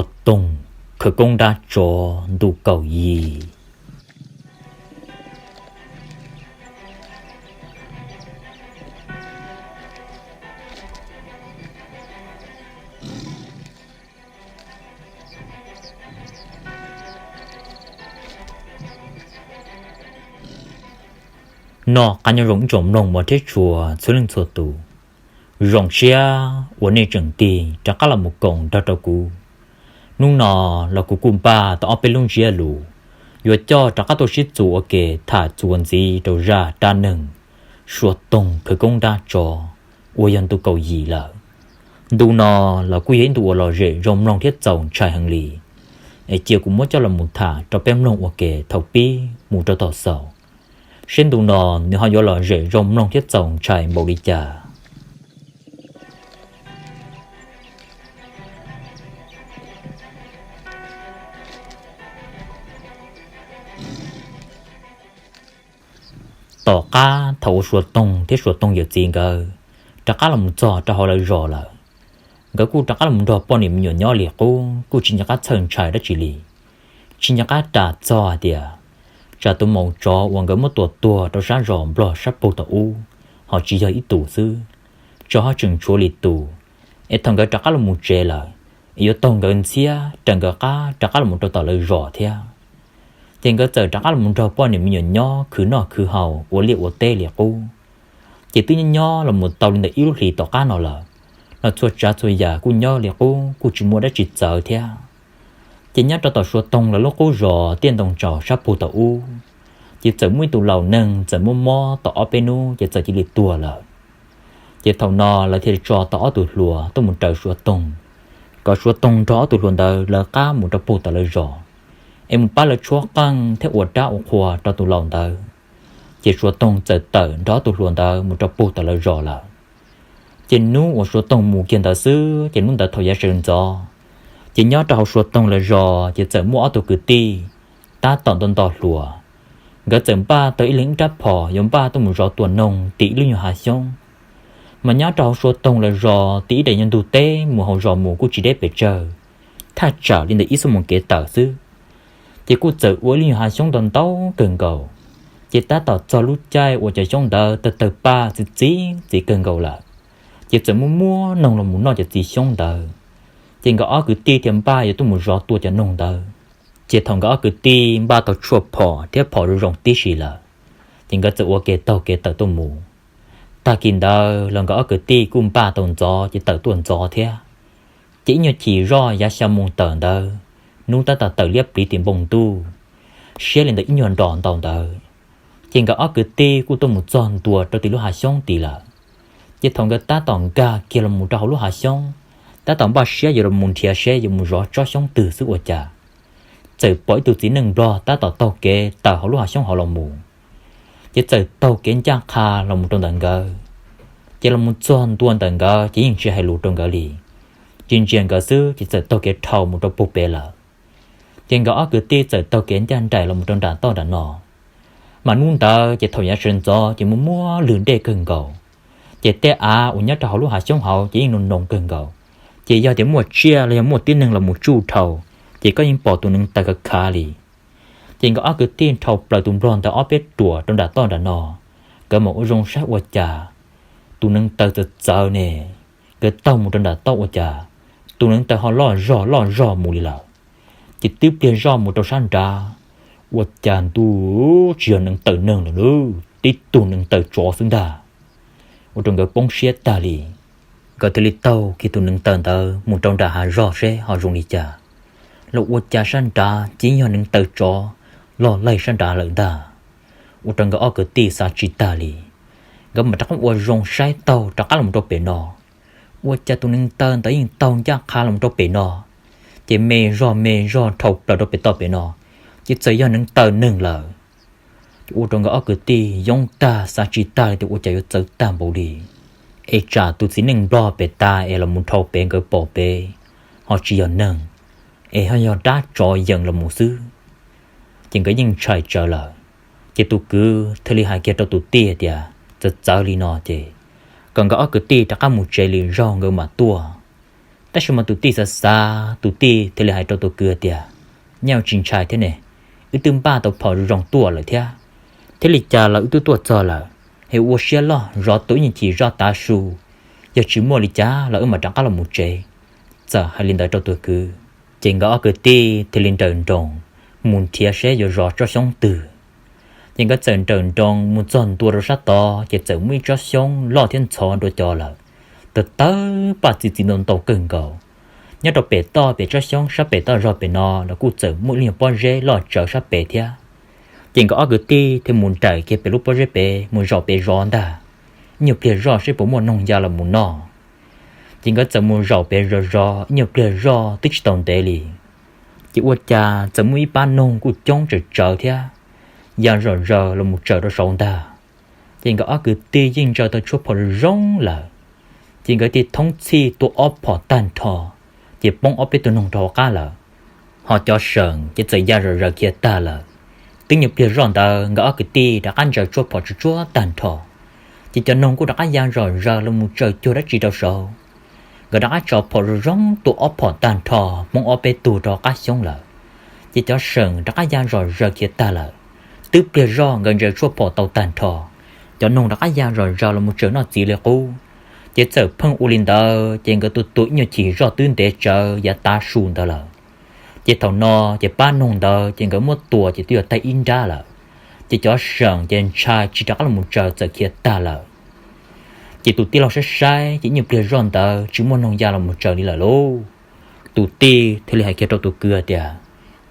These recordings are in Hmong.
Suav Toog khawv koob dab tsov ntu kaum yim. Noj qab nyob zoo ib tsoom mloog mos thiab tshua txhua leej txhua tus. Zoo siab uas nej tseem tig rov qab los mus koom nrog rau kuv. Hnub no los kuv kuj npaj tau ob peb lub ntsiab lus yuav coj rov qab tuaj sib txuas ua ke tham txuas ntxiv rau zaj dab neeg Suav Toog khawv koob dab tsov uas yog ntu kaum yim lawm. Ntu no los kuj yog ib ntu uas lom zem zoo mloog thiab txaus ntshai heev li. Es cia kuv muab coj los mus tham rau peb mloog ua ke thaum pib mus rau thaum xaus, seb ntu no nws ho yuav lom zem zoo mloog thiab txaus ntshai npaum li cas. Tom qab thaum uas Suav Toog thiab Suav Toog yawm txiv nkawd rov qab los mus txog rau hauv lawv zos lawm, nkawd kuj rov qab los mus nrog poj niam me nyuam nyob li qub, kuj tsis nco qab txhawj ntshai dab tsi li. Tsis nco qab ras txog hais tias tsam tus maum tsov uas nkawd muab tua tuag rau sab zos Nplog sab pug thaum ub ho tsis yog ib tus xwb, tsov ho tseem tshuav li tus. Es thaum nkawd rov qab los mus tsev lawm, es yuav taug nkawd ntxhiab raws nkawd qab rov qab los mus rau tom lawv zos thiab. Ces nkawd txawm rov qab los mus nrog poj niam me nyuam nyob khwv noj khwv haus ua liaj ua teb li qub. Ces twb nyob nyob los mus tau li ntawm ib lub hlis tom qab no lawm, los txhua tsav txhua yam kuj nyob li qub, kuj tsis muaj dab tsi txawv thiab. Ces nyob rau tom Suav Toog lawv lub qub zos Tiaj Ntoo Tsaus sab pug thaum ub, ces txawm muaj ib tug laus neeg txawm muaj mob tau ob peb hnub ces txawm cia li tuag lawm. Ces thaum no lawv thiaj li tso tau ob tug hluas tuaj mus raws Suav Toog, kom Suav Toog nrog ob tug hluas ntawd lawv qab mus rau pug tom lawv zos, es mus pab lawv tshuab qeej thiab ua dab ua qhua rau tus laus ntawd. Ces Suav Toog txawm tawm nrog ob tug hluas ntawd mus rau pug tom lawv zos lawm. Ces hnub uas Suav Toog mus kiag ntawd xwb, ces hnub ntawd thaum yav sawv ntxov, ces nyob rau hauv Suav Toog lawv zos ces txawm muaj ob tug kwv tij tab tom nto nto hluas. Nkawd txawm npaj tau ib leeg ib rab phom yuav npaj tuaj mus zov tua noog tim ib lub nyuag hav xyoob. Mas nyob rau hauv Suav Toog lawv zos tim ib daim nyuag ntug teb mus hauv zos mus kuj tsis deb pes tsawg, thaj tsam li ntawm ib xuab moos kev tawm xwb. Ces kuj txawm ua ib lub nyuag hav xyoob ntau ntau kawg nkaus. Ces tab tom txog lub caij uas cov xyoob ntawd tawg tawg paj txiv txiv txiv kawg nkaus lawm, ces txawm muaj muab noog los mus noj cov txiv xyoob ntawd. Ces nkawd ob kwv tij thiaj npaj yuav tuaj mus zov tua cov noog ntawd. Ces thaum nkawd ob kwv tij npaj tau tshuaj phom thiab phom zoo zoo tib si lawm, ces nkawd txawm ua ke taug kev tawm tuaj mus. Tag kis ntawd los nkawd ob kwv tij kuj npaj tau ntxov ces tawm tuaj ntxov thiab. Ces ib nyuag chim zoj yav xya moos tawm ntawd, hnub tab tom tawm liab pliv tim npoo ntuj, siab li ntawd ib nyuag nros ntau ntawd, ces nkawd ob kwv tij kuj tuaj mus txog ntua rau tim lub hav xyoob tid lawm. Ces thaum nkawd tab tom nkag kiag los mus rau hauv lub hav xyoob, tab tom npaj siab yuav los mus nrhiav seb yuav mus zov tsob xyoob twg xwb ua cas, txawm pom ib tug txiv neej nplog tab tom taug kev tawm hauv lub hav xyoob hauv los mus. Ces txawm taug kev ncaj qha los mus rau ntawm nkawd. Ces los mus txog ntua ntawm nkawd ces yeej tsis hais lus rau nkawd li, ntsia ntsia nkawd xwb ces txawm taug kev dhau mus rau pug pem lawm. Ces nkawd ob kwv tij txawm taug kev ncaj nraim los mus rau nram toj nram no. Mas hnub ntawd ces thaum yav sawv ntxov ces muaj muab lwg dej kawg nkaus, ces tej av uas nyob rau hauv lub hav xyoob hauv ces yeej noo noo kawg nkaus. Ces yog tias muaj tsiaj los yog muaj tib neeg los mus tsuj dhau, ces koj yeej pom tus neev taw khav khav li. Ces nkawd ob kwv tij nrhau plaws tus nplog ntawd ob peb ruam rau nram toj nram no, nkawd mam ua zoo saib ua cas tus neev taw txawv txawv ne. Nkawd taug mus rau nram toj ua cas tus neev taw ho loj zog loj zog mus li lawm. Ces twb pliag zoj mus rau sab nrad, ua cas ntuj, tsis yog neev taw neeg lawm, tib tug neev taw tsov xwb ntag. Ua rau nkawd poob siab tag li. Nkawd thiaj li taug kiag tus neev taw ntawd mus rau nram hav zog seb ho zoo li cas, los ua cas sab nrad ces yog neev taw tsov loj laig sab nrad lawm ntag. Ua rau nkawd ob kwv tij xav tsis tag li. Nkawd mam rov qab ua zoo saib taug rov qab los rau pem no, ua cas tus neev taw ntawd yeej taug ncaj qha los rau pem no, ces me zog me zog dhau plaws rau pem toj pem no, ces txawm yog neev taw neeg lawm. Ces ua rau nkawd ob kwv tij yoob tag xav tsis tag li tias ua cas yuav txawv tag npaum li. Es tsam tus txiv neej nplog pem tas es los mus dhau pem nkawd pom pem, ho tsis yog neeg, es ho yog dab tsov yees los mus xwb. Ces nkawd yeej ntshai tsawv lawm. Ces tus kwv thiaj li hais kiag rau tus tij tias txawv txawv li no ces kom nkawd ob kwv tij rov qab mus tsev li zaug nkawd mam tuaj. Tab sis mas tus tij xav xav, tus tij thiaj li hais rau tus kwv tias, Nyaj tsis ntshai thiab ne, wb twb npaj tau phom zoo tuaj lawm thiab. Thiab li cas los wb twb tuaj txog lawm, es ua siab loj zov tus ib nyuag chim zoj tav su, yog tsis muaj li cas los wb mam rov qab los mus tsev. Txawm hais li ntawd rau tus kwv, ces nkawd ob kwv tij thiaj li nrawm nroos mus nrhiav seb yuav zov tsob xyoob twg. Ces nkawd txawm nrawm nroos mus txog ntua rau sab tod ces txawm muaj ib tsob xyoob loj thiab ntxhov nrua cov lawm, tawg tawg paj txi txiv ntau ntau kawg nkaus. Nyob rau pem toj pem tsob xyoob sab pem toj zog pem no los kuj txawm muaj ib nyuag pob zeb loj tsawv sab pem thiab. Ces nkawd ob kwv tij thiaj mus nraim kiag pem lub pob zeb pem mus zaum pem zov ntag, ib nyuag pliag zoj seb puas muaj noog ya los mus noj. Ces nkawd txawm mus zaum pem zov zov ib nyuag pliag zoj twb tsis tau ntev li, ces ua cas txawm muaj ib pab noog kuj coob tsawm tsawv thiab, ya zom zaws los mus tsaws rau saud ntag. Ces nkawd ob kwv tij yeej ntsaws tau tshuaj phom zoo lawm, ces nkawd thiaj thoob txhij tua ob phom tag nrho, ces poob ob peb tug noog rau hauv qab lawm. Ho cov seem ces txawm ya zom zaws khiav tag lawm. Twb nyuag pliag zoj ntawd nkawd ob kwv tij rov qab ntsaws tshuaj phom tsuag tsuag tag nrho, ces cov noog kuj rov qab ya zom zaws los mus tsaws cuag dab tsi rau saud. Nkawd rov qab tso phom zoo zoo tua ob phom tag nrho, poob ob peb tug rau hauv qab xyoob lawm, ces cov seem rov qab ya zom zaws khiav tag lawm. Twb pliag zoj nkawd ntsaws tshuaj phom tau tag nrho, cov noog rov qab ya zom zaws los mus tsaws noj txiv li qub. Ces txawm pheej ua li ntawd ces nkawd tua tua ib nyuag chim zoj twb ntev tsawv yav tav su ntawd lawm. Ces thaum no ces pab noog ntawd ces nkawd muab tua ces twb yuav tag ib nrab lawm, ces cov seem ces ntshai tsis rov qab los mus tsaws txawm khiav tag lawm. Ces tus tij laug saib saib ces ib nyuag pliag zoj ntawd tsis muaj noog ya los mus tsaws li lawm lauj. Tus tij thiaj li hais kiag rau tus kwv tias,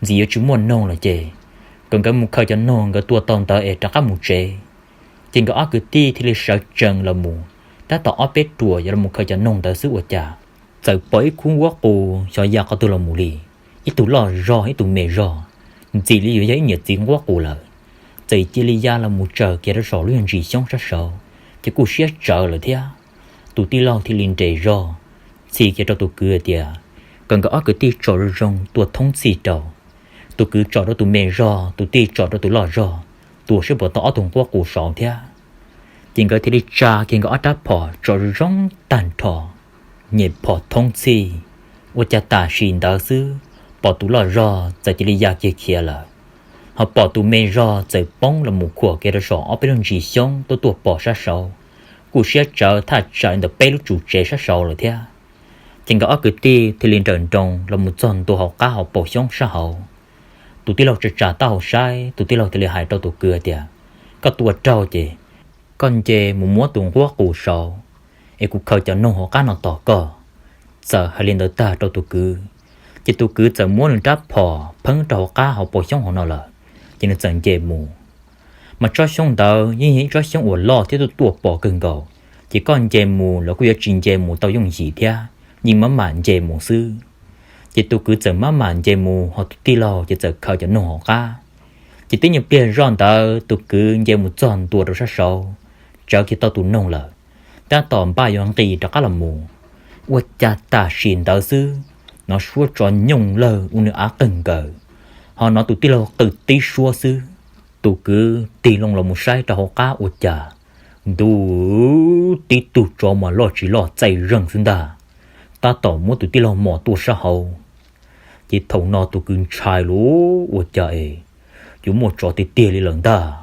Ntxim yuav tsis muaj noog lawm ces kom nkawd mus khaws cov noog nkawd tua tau ntawd es rov qab mus tsev. Ces nkawd ob kwv tij thiaj li sawv tsees los mus, tab tom ob peb ruam yuav los mus khaws cov noog ntawd xwb ua cas txawm pom ib khub nquab qus xyov ya qhov twg los mus li, ib tug loj zog ib tug me zog, ntxim li yuav yog ib niam txiv nquab qus lawm. Txawm cia li ya los mus tsaws kiag rau saum lub nyuag ntsis xyoob sab saud, ces kuj siab tsawv lawm thiab. Tus tij laug thiaj li nres zog txhis kiag rau tus kwv tias kom nkawd ob kwv tij tsom zoo zoo tua thoob txhij rau. Tus kwv tsom rau tus me zog, tus tij tsom rau tus loj zog, tua seb puas tau ob tug nquab qus saud thiab. Ces nkawd thiaj li tsa kiag nkawd ob rab phom tsom zoo zoo tag nrho, nyem phom thoob txhij. Ua cas tam sim ntawd xwb, pom tus loj zog txawm cia li ya kiag khiav lawm, ho pom tus me zog txawm poob los mus khuam kiag rau saum ob peb lub ntsis xyoob tuaj tuaj pom sab saud, kuj siab tsawv thaj tsam li ntawm peb lub tsum tsev sab saud lawm thiab. Ces nkawd ob kwv tij thiaj li nrawm nroos los mus txog ntua hauv qab hauv paus xyoob sab hauv. Tus tij laug tsa tsa taub hau saib, tus tij laug thiaj li hais rau tus kwv tias, Koj tua raug ces koj nce mus muab tus nquab qus saud, es kuv khaws cov noog hauv qab no tos koj. Txawm hais li ntawd tag rau tus kwv, ces tus kwv txawm muab nws rab phom pheeb rau hauv qab hauv paus xyoob hauv no lawm, ces nws txawm nce mus. Mas tsob xyoob ntawd yeej yog ib tsob xyoob uas loj thiab tuaj tuaj pom kawg nkaus, ces koj nce mus los kuj yuav tsis nce mus tau yooj yim thiab, yeej maj mam nce mus xwb. Ces tus kwv txawm maj mam nce mus, ho tus tij laug ces txawm khaws cov noog hauv qab. Ces tib nyuag pliag zoj ntawd tus kwv nce mus txog ntua rau sab saud, tsawv kiag tau tus noog lawm, tab tom npaj yuav nqis rov qab los mus. Ua cas tam sim ntawd xwb, hnov suab tsov nyooj lawg ua nws av qeeg nkaws, ho hnov tus tij laug qw tib suab xwb. Tus kwv tig loo los mus saib rau hauv qab ua cas, ntuj, tib tug tsov mas loj tsis loj txaij zeeg xwb ntag, tab tom muab tus tij laug mos tuaj sab hauv. Ces thaum no tus kwv ntshai lauj, ua cas es yuav muaj tsov tiag tiag li lawm ntag.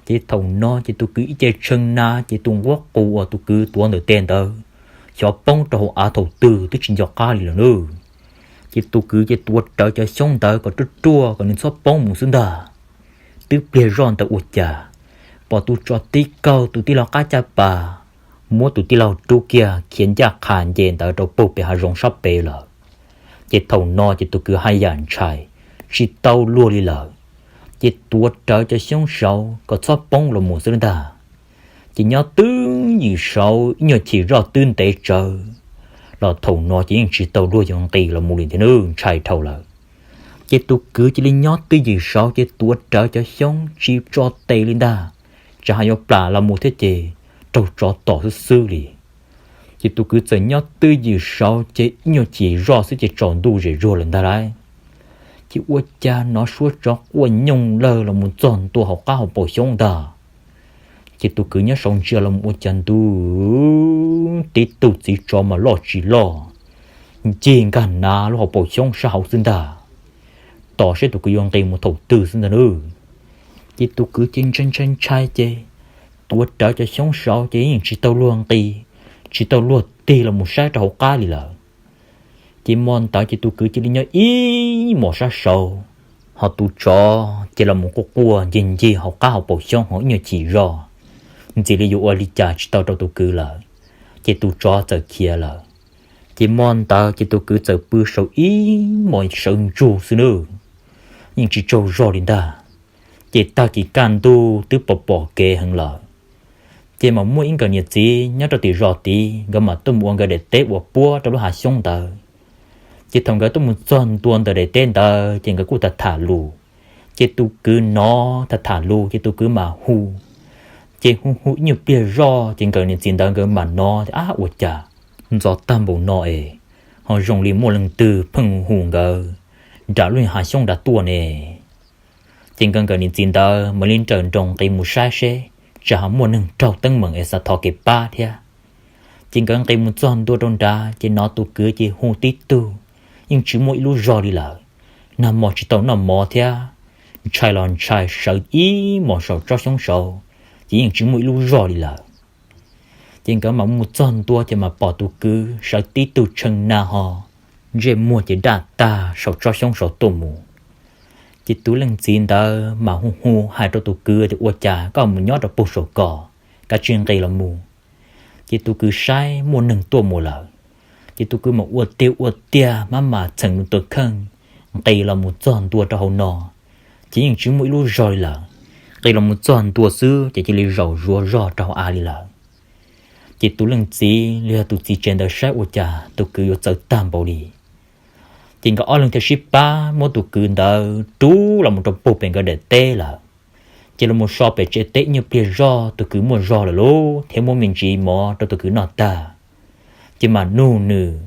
Ces thaum no ces tus kwv ib ce tshee na, ces tus nquab qus uas tus kwv tuav ntawm tes ntawd xyov poob rau hauv av thaum twg twb tsis nco qab li lawm nawb. Ces tus kwv ces tuav rawv cov xyoob ntawd kom ruaj ruaj kom nws txhob poob mus xwb ntag. Twb pliag zoj ntawd ua cas pom tus tsov tib kaug tus tij laug qab caj pas, muab tus tij laug rub kiag khiav ncaj qha nce ntawd rau puag pem hav zoov sab pem lawm. Ces thaum no ces tus kwv haj yam ntshai tsis tau luag li lawm, ces tuav rawv cov xyoob saud kom txhob poob los mus xwb ntag. Ces nyob twj ywm saud ib nyuag chim zoj twb ntev tsawv, los thaum no ces yeej tsis tau luag yuav nqis los mus li thiab nawb, ntshai dhau lawm. Ces tus kwv cia li nyob twj ywm saud ces tuav rawv cov xyoob tsis tso tes li ntag, tsam ho yuav plam los mus thiab ces raug tsov tom xwb xwb li. Ces tus kwv txawm nyob twj ywm saud ces ib nyuag chim zoj xwb ces tsaus ntuj zem zuag lawm ntag lauj. Ces ua cas hnov suab tsov quaj nyooj lawg los mus txog ntua hauv qab hauv paus xyoob ntag. Ces tus kwv nyob saud ntsia los ua cas ntuj, tib tug txiv tsov mas loj tsis loj, ncig nkag hnav lub hauv paus xyoob sab hauv xwb ntag. Tos saib tus kwv yuav nqis mus thaum twg xwb ntag nawb. Ces tus kwv ces ntshai ntshai ntshai ces tuav rawv cov xyoob saud ces yeej tsis tau luag nqis, tsis tau luag tig los mus saib rau hauv qab li lawm. Ces hmo ntawd ces tus kwv cia li nyob ib hmos sab saud, ho tus tsov ces los mus quaj quaj ncig ncig hauv qab hauv paus xyoob hauv ib nyuag chim zog, ntxim li yuav ua li cas tsis tau rau tus kwv lawm, ces tus tsov txawm khiav lawm. Ces hmo ntawd ces tus kwv txawm pw saum ib hmos sawv ntsug xwb nawb, yeej tsis tsaug zog li ntag. Ces tag kis kaj ntug twb pom pom kev heev lawm, ces mas muaj ib nkawm niam txiv nyob rau tim zos tid, nkawd mam tuaj mus ua nkawd daim teb ua puab rau lub hav xyoob ntawd. Ces thaum nkawd tuaj mus txog ntua ntawm daim teb ntawd ces nkawd kuj tham tham lus, ces tus kwv hnov tham tham lus ces tus kwv mam hu. Ces hu hu ib nyuag pliag zoj ces nkawm niam txiv ntawd nkawd mam hnov tias, Ab, ua cas ntxov tag npaum no es ho zoo li muaj leej twg pheej hu nkawd nram lub hav xyoob nrad tuaj ne? Ces nkawd nkawm niam txiv ntawd mam li nrawm nroos nqis mus saib seb tsam ho muaj neeg raug teeb meem es xav thov kev pab thiab. Ces nkawd nqis mus txog ntua rau nrad ces hnov tus kwv ces hu tib tug, yeej tsis muaj ib lub zog li lawm. Nag hmo tsis tau noj mov thiab, ntshai los ntshai sawv ib hmos saum tsob xyoob saud, ces yeej tsis muaj ib lub zog li lawm. Ces nkawd mam mus txog ntua ces mam pom tus kwv sawv tib tug tshee na ho, ntsej muag ces daj tag saum tsob xyoob saud tuaj mus. Ces tus leej txiv ntawd mam hu hu hais rau tus kwv tias, Ua cas koj mus nyob rau puag saum ko, kav tsij nqis los mus. Ces tus kwv saib muaj neeg tuaj mus lawm, ces tus kwv mam ua tiag ua tiag mab mas txheem nws tus kheej nqis los mus txog ntua rau hauv no, ces yeej tsis muaj ib lub zog li lawm. Nqis los mus txog ntua xwb ces cia li zaum zuav zog rau hauv av li lawm. Ces tus leej txiv los yog tus txiv tsev ntawd saib ua cas tus kwv yuav txawv tag npaum li. Ces nkawd ob leeg thiaj sib pab muab tus kwv ntawd rub los mus rau puag pem nkawd daim teb lawm. Ces los mus so pem tsev teb ib nyuag pliag zog tus kwv muaj zog lawm lauj, thiab muab me ntsis mov rau tus kwv noj tag, ces mam nug nws.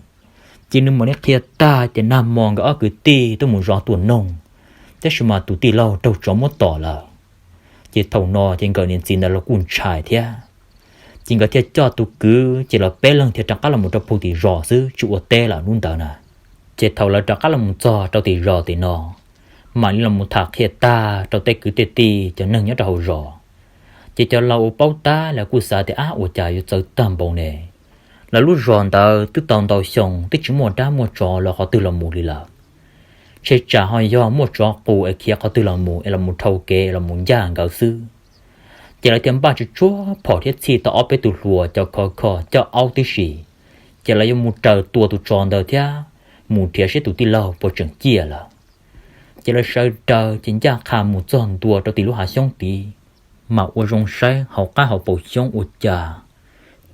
Ces nws mam li qhia tag tias nag hmo nkawd ob kwv tij tuaj mus zov tuaj noog, tab sis mas tus tij laug raug tsov muab tom lawm. Ces thaum no ces nkawd niam txiv ntawd los kuj ntshai thiab. Ces nkawd thiaj coj tus kwv ces los peb leeg thiaj rov qab los mus rau puag tim zos xwb tsis ua teb lawm hnub ntawd na. Ces thaum lawv rov qab los mus txog rau tim zos tim no, mam li los mus tham qhia tag rau tej kwv tej tij cov neeg nyob rau hauv zos. Ces cov laus uas paub tab lawv kuj xav tias, Ab, ua cas yuav txawv tag npaum ne? Lawv lub zos ntawd twb tau ntau xyoo twb tsis muaj dab muaj tsov los qhov twg los mus li lawm. Ntshe tsam ho yog muaj tsov qus es khiav qhov twg los mus es los mus dhau kev los mus ncaj nkawd xwb. Ces lawv thiaj npaj tsuj tsuag phom thiab txhij tau ob peb tus hluas cov khov kho coj aub tib si, ces lawv yuav mus raws tua tus tsov ntawd thiab mus nrhiav seb tus tij laug puas tseem ciaj lawm. Ces lawv sawv daws ces ncaj qha mus txog ntua rau tim lub hav xyoob tid, mam ua zoo saib hauv qab hauv paus xyoob ua cas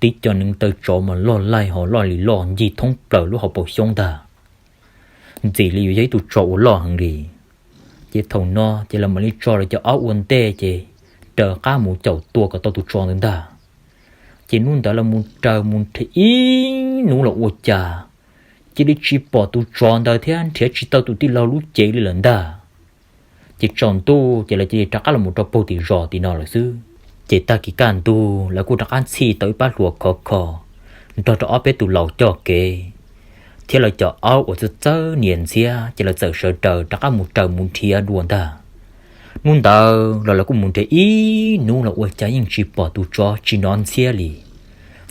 tib co neev taw tsov mas loj laij ho loj li loj ncig thoob plaws lub hauv paus xyoob ntag. Ntxim li yuav yog ib tug tsov uas loj heev li. Ces thaum no ces lawv mam li tso lawv cov aub ua ntej ces raws qab mus caum tua kom tau tus tsov ntawd ntag. Ces hnub ntawd lawv mus raws mus nrhiav ib hnub los ua cas cia li tsis pom tus tsov ntawd thiab nrhiav tsis tau tus tij laug lub cev li lawm ntag. Ces tsaus ntuj ces lawv cia li rov qab los mus rau puag tim zos tim no lawm xwb. Ces tag kis kaj ntug lawv kuj rov qab txhij tau ib pab hluas khov kho nrog rau ob peb tus laus coj kev, thiab lawv cov aub uas txawj txawj nias ntxhiab ces lawv txawm sawv daws rov qab mus raws mus nrhiav dua ntag. Hnub ntawd los lawv kuj mus nrhiav ib hnub los ua cas yeej tsis pom tus tsov tsis hnov ntxhiab li.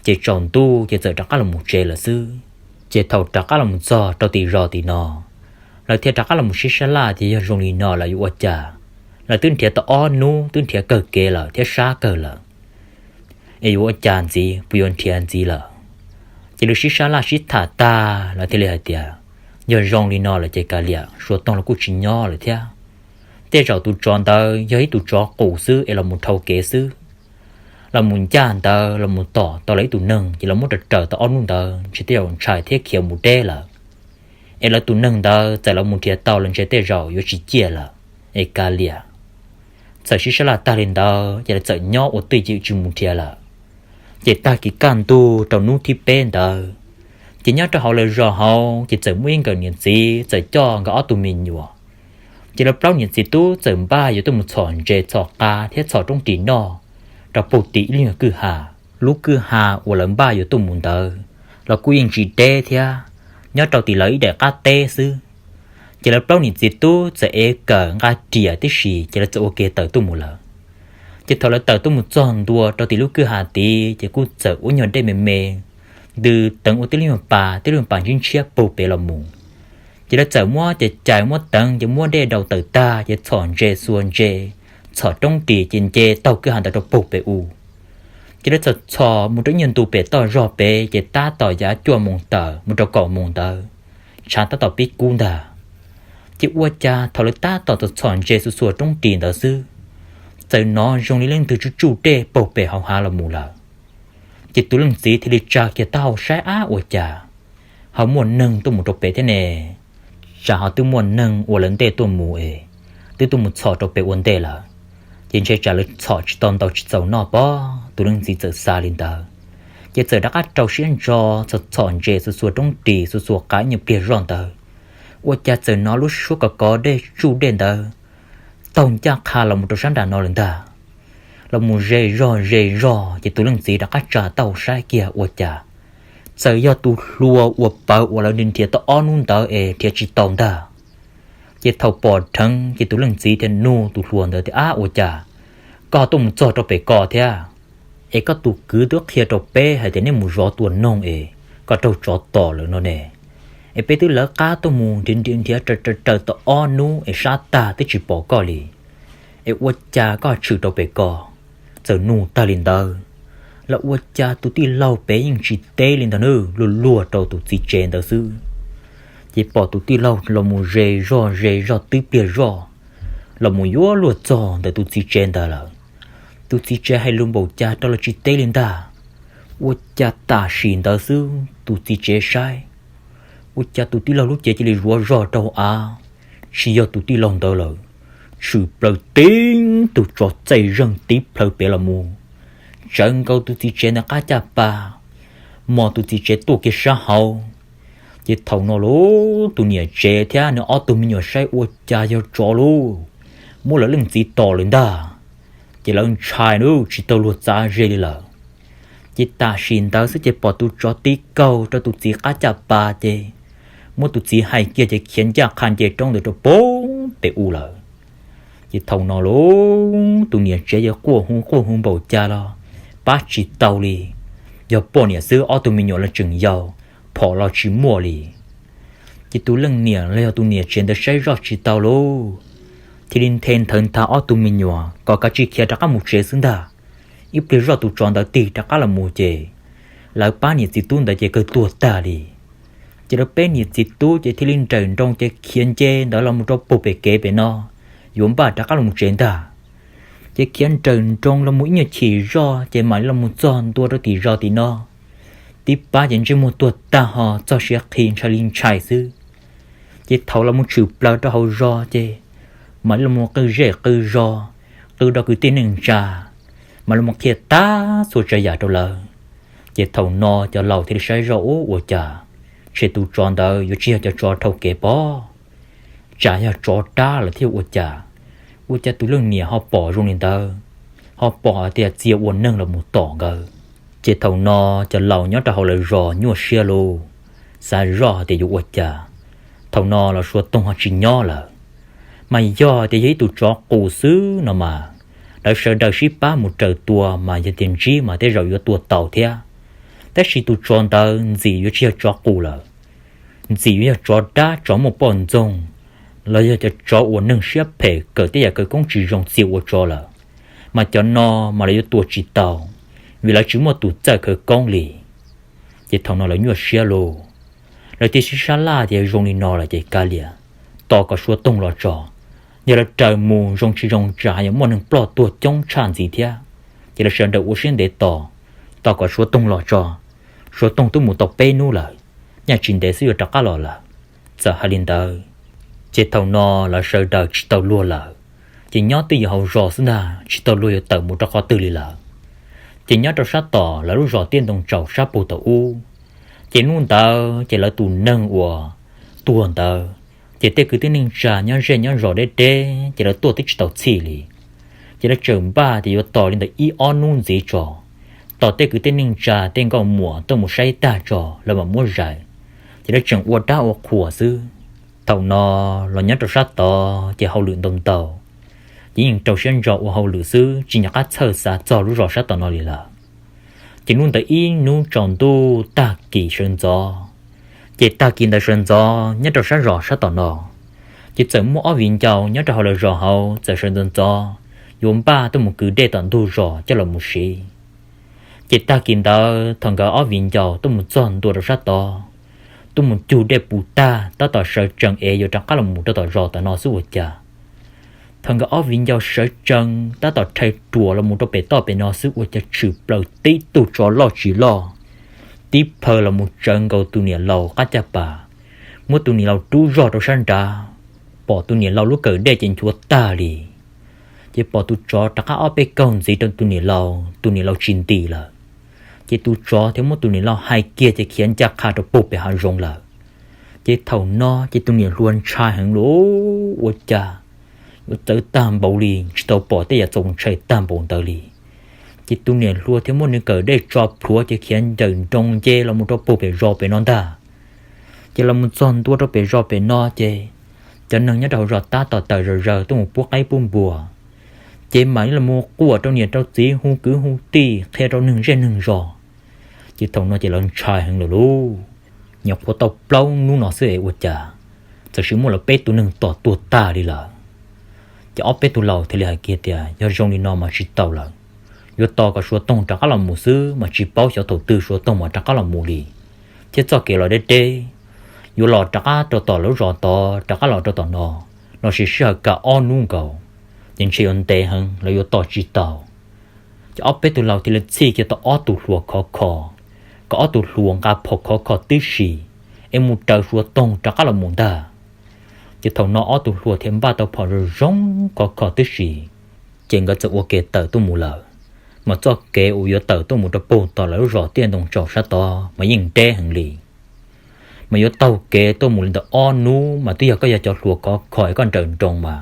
Ces tsaus ntuj ces txawm rov qab los mus tsev lawm xwb. Ces thaum rov qab los mus txog rau tim zos tim no, lawv thiaj rov qab los mus sib sab laj tias yog zoo li no lawv yuav ua cas. Lawv twb nrhiav tau ob hnub twb nrhiav kawg kev lawm thiab sab kawg lawm, es yuav ua cas ntxiv, puas yuav nrhiav ntxiv lawm? Ces lawv sib sab laj sib tham tag lawv thiaj li hais tias, yog zoo li no lawm ces kav liam, suav toog los kuj tsis nyob lawm thiab. Tej zaum tus tsov ntawd yog ib tus tsov qus xwb es los mus dhau kev xwb. Los mus ncaj ntawd los mus tom tau lawv ib tus neeg ces los muab raws raws tau ob hnub ntawd ntshe tej zaum ntshai thiab khiav mus deb lawm. Es lawv tus neeg ntawd txawm los mus nrhiav tau los ntshe tej zaum yuav tsis ciaj lawm, es kav liam. Txawm sib sab laj tag li ntawd ces lawv txawm nyob ua twj ywm tsis mus nrhiav lawm. Ces tag kis kaj ntug rau hnub thib peb ntawd, ces nyob rau hauv lawv zos hauv ces txawm muaj ib nkawm niam txiv txawm coj nkawd ob tug me nyuam. Ces lawv plaub niam txiv tub txawm npaj yuav tuaj mus txhom ntses txhom qab thiab txhom roob ris noj rau puag tim ib lub nyuag kwj ha. Lub kwj ha uas lawv npaj yuav tuaj mus ntawd los kuj yeej tsis deb thiab, nyob rau tim lawv ib daim qab teb xwb. Ces lawv plaub niam txiv tub txawm ev kawm nqa riam tib si ces lawv txawm ua ke tawm tuaj mus lawm. Ces thaum lawv tawm tuaj mus txog ntua rau tim lub kwj ha tid ces kuj txawm ua nyuag dej me me, ntws teev ua tib lub nyuag pas, tib lub nyuag pas ntshiab ntshiab puag pem los mus. Ces lawv txawm muab cais cais muab teev ces muab dej daus tawm tag ces txhom ntses xuas ntses, txhom roob ris ces nce taug kwj ha ntawd rau puag pem u. Ces lawv txhom txhom mus rau ib nyuag ntu pem toj zog pem ces tab tom yav cuaj moos tawm mus rau kaum moos ntawd, tshav tab tom pib kub ntag. Ces ua cas thaum lawv tab tom txhom txhom ntses xuas xuas roob ris ntawd xwb, txawm hnov zoo li leej twg tsuj tsuj dej puag pem hauv hav los mus lawm. Ces tus leej txiv thiaj li tsa kiag taub hau saib ab ua cas ho muaj neeg tuaj mus rau pem thiab ne, tsam ho twb muaj neeg ua lawv ntej tuaj mus es twb tuaj mus txhom rau pem ua ntej lawm, ces ntshe tsam lawv txhom tsis tau ntau tsis txaus noj pob. Tus leej txiv txawm xav li ntawd, ces txawm rov qab rau siab ntso txhom txhom ntses xuas xuas roob ris xuas xuas qav ib nyuag pliag zoj ntawd, ua cas txawm hnov lub suab kov kov dej tsuj dej ntawd taug ncaj qha los mus rau sab nram no lawm ntag. Los mus ze zog ze zog ces tus leej txiv rov qab tsa taub hau saib kiag ua cas txawm yog tus hlua uas pawv uas lawv nrhiav tau ob hnub ntawd es nrhiav tsis tau ntag. Ces thaum pom dheev ces tus leej txiv thiaj nug tus hlua ntawd tias ab ua cas koj tuaj mus txog rau pem ko thiab, es koj tus kwv twb qhia rau peb hais tias nej mus zov tua noog es koj raug tsov tom lawm no ne, es peb twb lawv qab tuaj mus nrhiav nrhiav nrhiav raws raws raws tau ob hnub es sab tag twb tsis pom koj li, es ua cas koj tshwm rau pem ko? Txawm nug tag li ntawd los ua cas tus tij laug pem yeej tsis teb li ntag nawb, luag luag rau tus txiv tsev ntawd xwb. Ces pom tus tij laug los mus ze zog ze zog twb pliag zoj, los mus yuav luag txog ntawm tus txiv tsev ntawd lawm. Tus txiv tsev hais lus npaum cas rau los tsis teb li ntag. Ua cas tam sim ntawd xwb tus txiv tsev saib, ua cas tus tij laug lub cev cia li zuav zog rau av, tsis yog tus tij laug ntawd lawm, tshwm plaws tib tug tsov txaij zeeg tib plhaw pem los mus, tsawv nkaus tus txiv tsev ntawd qab caj pas, mos tus txiv tsev tuaj kiag sab hauv. Ces thaum no lauj tus niam tsev thiab nws ob tug me nyuam saib ua cas yog tsov lauj, muab lawv leej txiv tom lawm ntag. Ces lawv ntshai lauj tsis tau luag txav ze li lawm. Ces tam sim ntawd xwb ces pom tus tsov tib kaug rau tus txiv qab caj pas ces muab tus txiv hais kiag ces khiav ncaj qha nce roob ntawd rau puag pem u lawm. Ces thaum no lauj tus niam tsev yuav quaj hu quaj hu npaum cas los pab tsis tau li. Yog poj niam xwb ob tug me nyuam los tseem yau, phom los tsis muaj li. Ces tus leej niam los yog tus niam tsev ntawd saib zoj tsis tau lauj, thiaj li nthe nthawv ntha ob tug me nyuam kom kav tsij khiav rov qab mus tsev xwb ntag. Ib pliag zoj tus tsov ntawd tig rov qab los mus ces lawv pab niam txiv tub ntawd ces kawg tuag tag li. Ces lawv peb niam txiv tub ces thiaj li nrawm nroos ces khiav nce ntawd los mus rau puag pem kev pem no, yuav npaj rov qab los mus tsev ntag. Ces khiav nrawm nroos los mus ib nyuag chim zoj ces mam li los mus txog ntua rau tim zos tim no. Tib pab ces ntsej muag tuag tag ho txog siav qhi ntshai li ntshai xwb. Ces thaum los mus tshwm plaws rau hauv zos ces mam li los mus qw zej qw zos, qw rau kwv tij neej tsa, mam li los mus qhia tag txhua tsav yam rau lawv. Ces thaum no cov laus thiaj li saib zoj ub ua cas tshem tus tsov ntawd yuav tsis yog cov tsov dhau kev pob, tsam yog tsov dab lawm thiab ua cas, ua cas tus leej niam ho pom zoo li ntawd, ho pom hais tias txia ua neeg los mus tom nkawd. Ces thaum no cov laus nyob rau hauv lawv zos nyuaj siab lauj, xav zoj hais tias yuav ua cas. Thaum no los Suav Toog ho tsis nyob lawm, mas yog hais tias yog ib tus tsov qus xwb no mas, lawv sawv daws sib pab mus raws tua mas yog tias ntsib mas tej zaum yuav tua tau thiab. Tab sis tus tsov ntawd ntxim yuav tsis yog tsov qus lawm, ntxim yuav yog tsov dab tsov muaj poj ntxoog, los yog cov tsov uas neeg siab phem kawm tej yam khawv koob tsis zoo txia ua tsov lawm, mas cov no mas lawv yuav tua tsis tau, vim lawv tsis muaj tus txawj khawv koob li. Ces thaum no lawv nyuaj siab lauj, lawv thiaj sib sab laj tias zoo li no lawm ces kav liam, tos kom Suav Toog los tso. Yog lawv raws mus zoo tsis zoo tsam yuav muaj neeg ploj tuag coob tshaj ntxiv thiab. Ces lawv sawv daws ua siab ntev tos, tos kom Suav Toog los tso. Suav Toog twb mus tau peb hnub lawm, nyaj tsis ntev xwb yuav rov qab los lawm. Txawm hais li ntawd, ces thaum no lawv sawv daws tsis tau luag lawm, ces nyob twj ywm hauv zos xwb ntag, tsis tau luag yuav tawm mus rau qhov twg li lawm. Ces nyob rau sab tom lawv lub zos Tiaj Ntoo Tsaus sab puag thaum ub, ces hnub ntawd ces lawv tus neeg uas tuag ntawd, ces tej kwv tij neej tsa nyob zej nyob zos deb deb ces lawv tuaj twb tsis tau txhij li. Ces lawv tseem npaj tias yuav tos li ntawm ib ob hnub ntxiv tso, tos tej kwv tij neej tsa tej nkauj muam tuaj mus saib tag tso lawv mam muab zais. ces lawv tseem ua dab ua qhuas xwb. Thaum no los nyob rau sab tod ces hauj lwm ntau ntau, ces yeej rau siab ntso ua hauj lwm xwb, tsis nco qab txhawj xav txog lub zos sab tom no li lawm. Ces hnub ntawd ib hnub tsaus ntuj tag kis sawv ntxov, ces tag kis ntawd sawv ntxov nyob rau sab zos sab tom no, ces txawm muaj ob viv ncaus nyob rau hauv lawv zos hauv txawm sawv ntxov ntxov yuav npaj tuaj mus kwv dej tom ntug zos coj los mus siv. Ces tag kis ntawd thaum nkawd ob viv ncaus tuaj mus txog ntua rau sab tod, tuaj mus cug dej puv tag tab tom sawv tsees es yuav rov qab los mus rau tom zos tom no xwb ua cas, thaum nkawd ob viv ncaus sawv tsees tab tom rhais ruam los mus rau pem toj pem no xwb ua cas tshwm plaws tib tug tsov loj tsis loj, tib plhaw los mus tsawv nkaus tus niam laus qab caj pas, muab tus niam laus rub zog rau sab nrad, pom tus niam laus lub kawm dej ces nchuav tag li. Ces pom tus tsov rov qab ob peb kaug ntxiv rau tus niam laus, tus niam laus tsis nti lawm. Ces tus tsov thiaj muab tus niam laus hais kiag ces khiav ncaj qha rau puag pem hav zoov lawm. Ces thaum no ces tus niam hluas ntshai heev li, ua cas yuav txawv tag npaum li, tsis tau pom tej yam txaus ntshai tag npaum ntawd li. Ces tus niam hluas thiaj muab nws kawm dej tso plhuav ces khiav ncaws nroos nce los mus rau puag pem zos pem no ntag. Ces los mus txog ntua rau pem zos pem no ces cov neeg nyob rau hauv zos tab tom tawm zom zaws tuaj mus pub qaib pub npua, ces mam li los mus quaj rau niam rau txiv hu kwv hu tij qhia rau neeg zej neeg zos. Ces thaum no ces lawv ntshai heev lawm lauj. Nyuam qhuav tau plaub hnub no xwb es ua cas txawm sis muaj lawv peb tug neeg tom tuag tag li lawm. Ces ob peb tug laus thiaj li hais kiag tias yog zoo li no mas tsis tau lawm, yuav tos kom Suav toog rov qab los mus xwb mas tsis paub xyov thaum twg Suav toog mas rov qab los mus li, thiab txoj kev los deb deb, yuav los rov qab rau tom lawv zos tod rov qab los rau tom no, los sis sij hawm kav ob hnub nkaus, ces ntshe yuav ntev heev lawv yuav tos tsis tau. Ces ob peb tug laus thiaj li txhij kiag tau ob tug hluas khov kho, kom ob tug hluas nqa phom khov kho tib si, es mus raws Suav toog rov qab los mus ntag. Ces thaum no ob tug hluas thiaj npaj tau phom zoo zoo khov kho tib si, ces nkawd txawm ua ke tawm tuaj mus lawm. Mas txoj kev uas yuav tawm tuaj mus rau puag tom lawv lub zos tiaj ntoo tsaus sab tod mas yeej deb heev li. Mas yuav taug kev tuaj mus li ntawm ob hnub mas twb yog koj yog cov hluas khov kho es koj nrawm nroos mas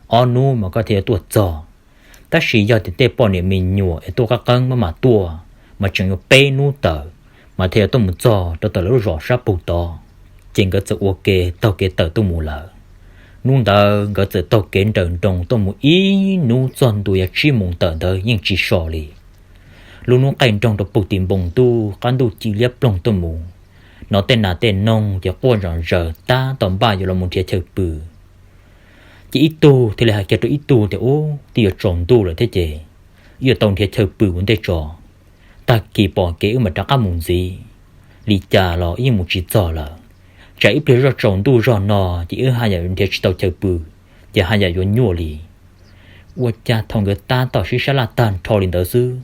ob hnub mas koj thiaj yuav tuaj txog. Tab sis yog tias tej poj niam me nyuam es tuaj qab qeeb maj mam tuaj mas tseem yuav peb hnub tawm mas thiaj yuav tuaj mus txog rau tom lawv lub zos sab puag tod. Ces nkawd txawm ua ke taug kev tawm tuaj mus lawm. Hnub ntawd nkawd txawm taug kev nrawm nroos tuaj mus ib hnub txog ntua yav tsib moos tawm ntawd yeej tsis so li. Lub hnub qaij nroog rau puag tim npoo ntuj qab ntuj ci liab ploog tuaj mus, hnov tej nas tej noog ces quaj zom zaws tab tom npaj yuav los mus nrhiav chaw pw. Ces ib tug thiaj li hais kiag rau ib tug tias, Ub, twb yuav tsaus ntuj lawm thiab ces wb yuav tau nrhiav chaw pw ua ntej tso, tag kis pom kev wb mam rov qab mus ntxiv. Li cas los wb yeej mus tsis txog lawm. Tsam ib pliag zoj tsaus ntuj zog no ces wb haj yam nrhiav tsis tau chaw pw, ces haj yam yuav nyuaj li. Ua cas thaum nkawd tab tom sib sab laj tag nrho li ntawd xwb,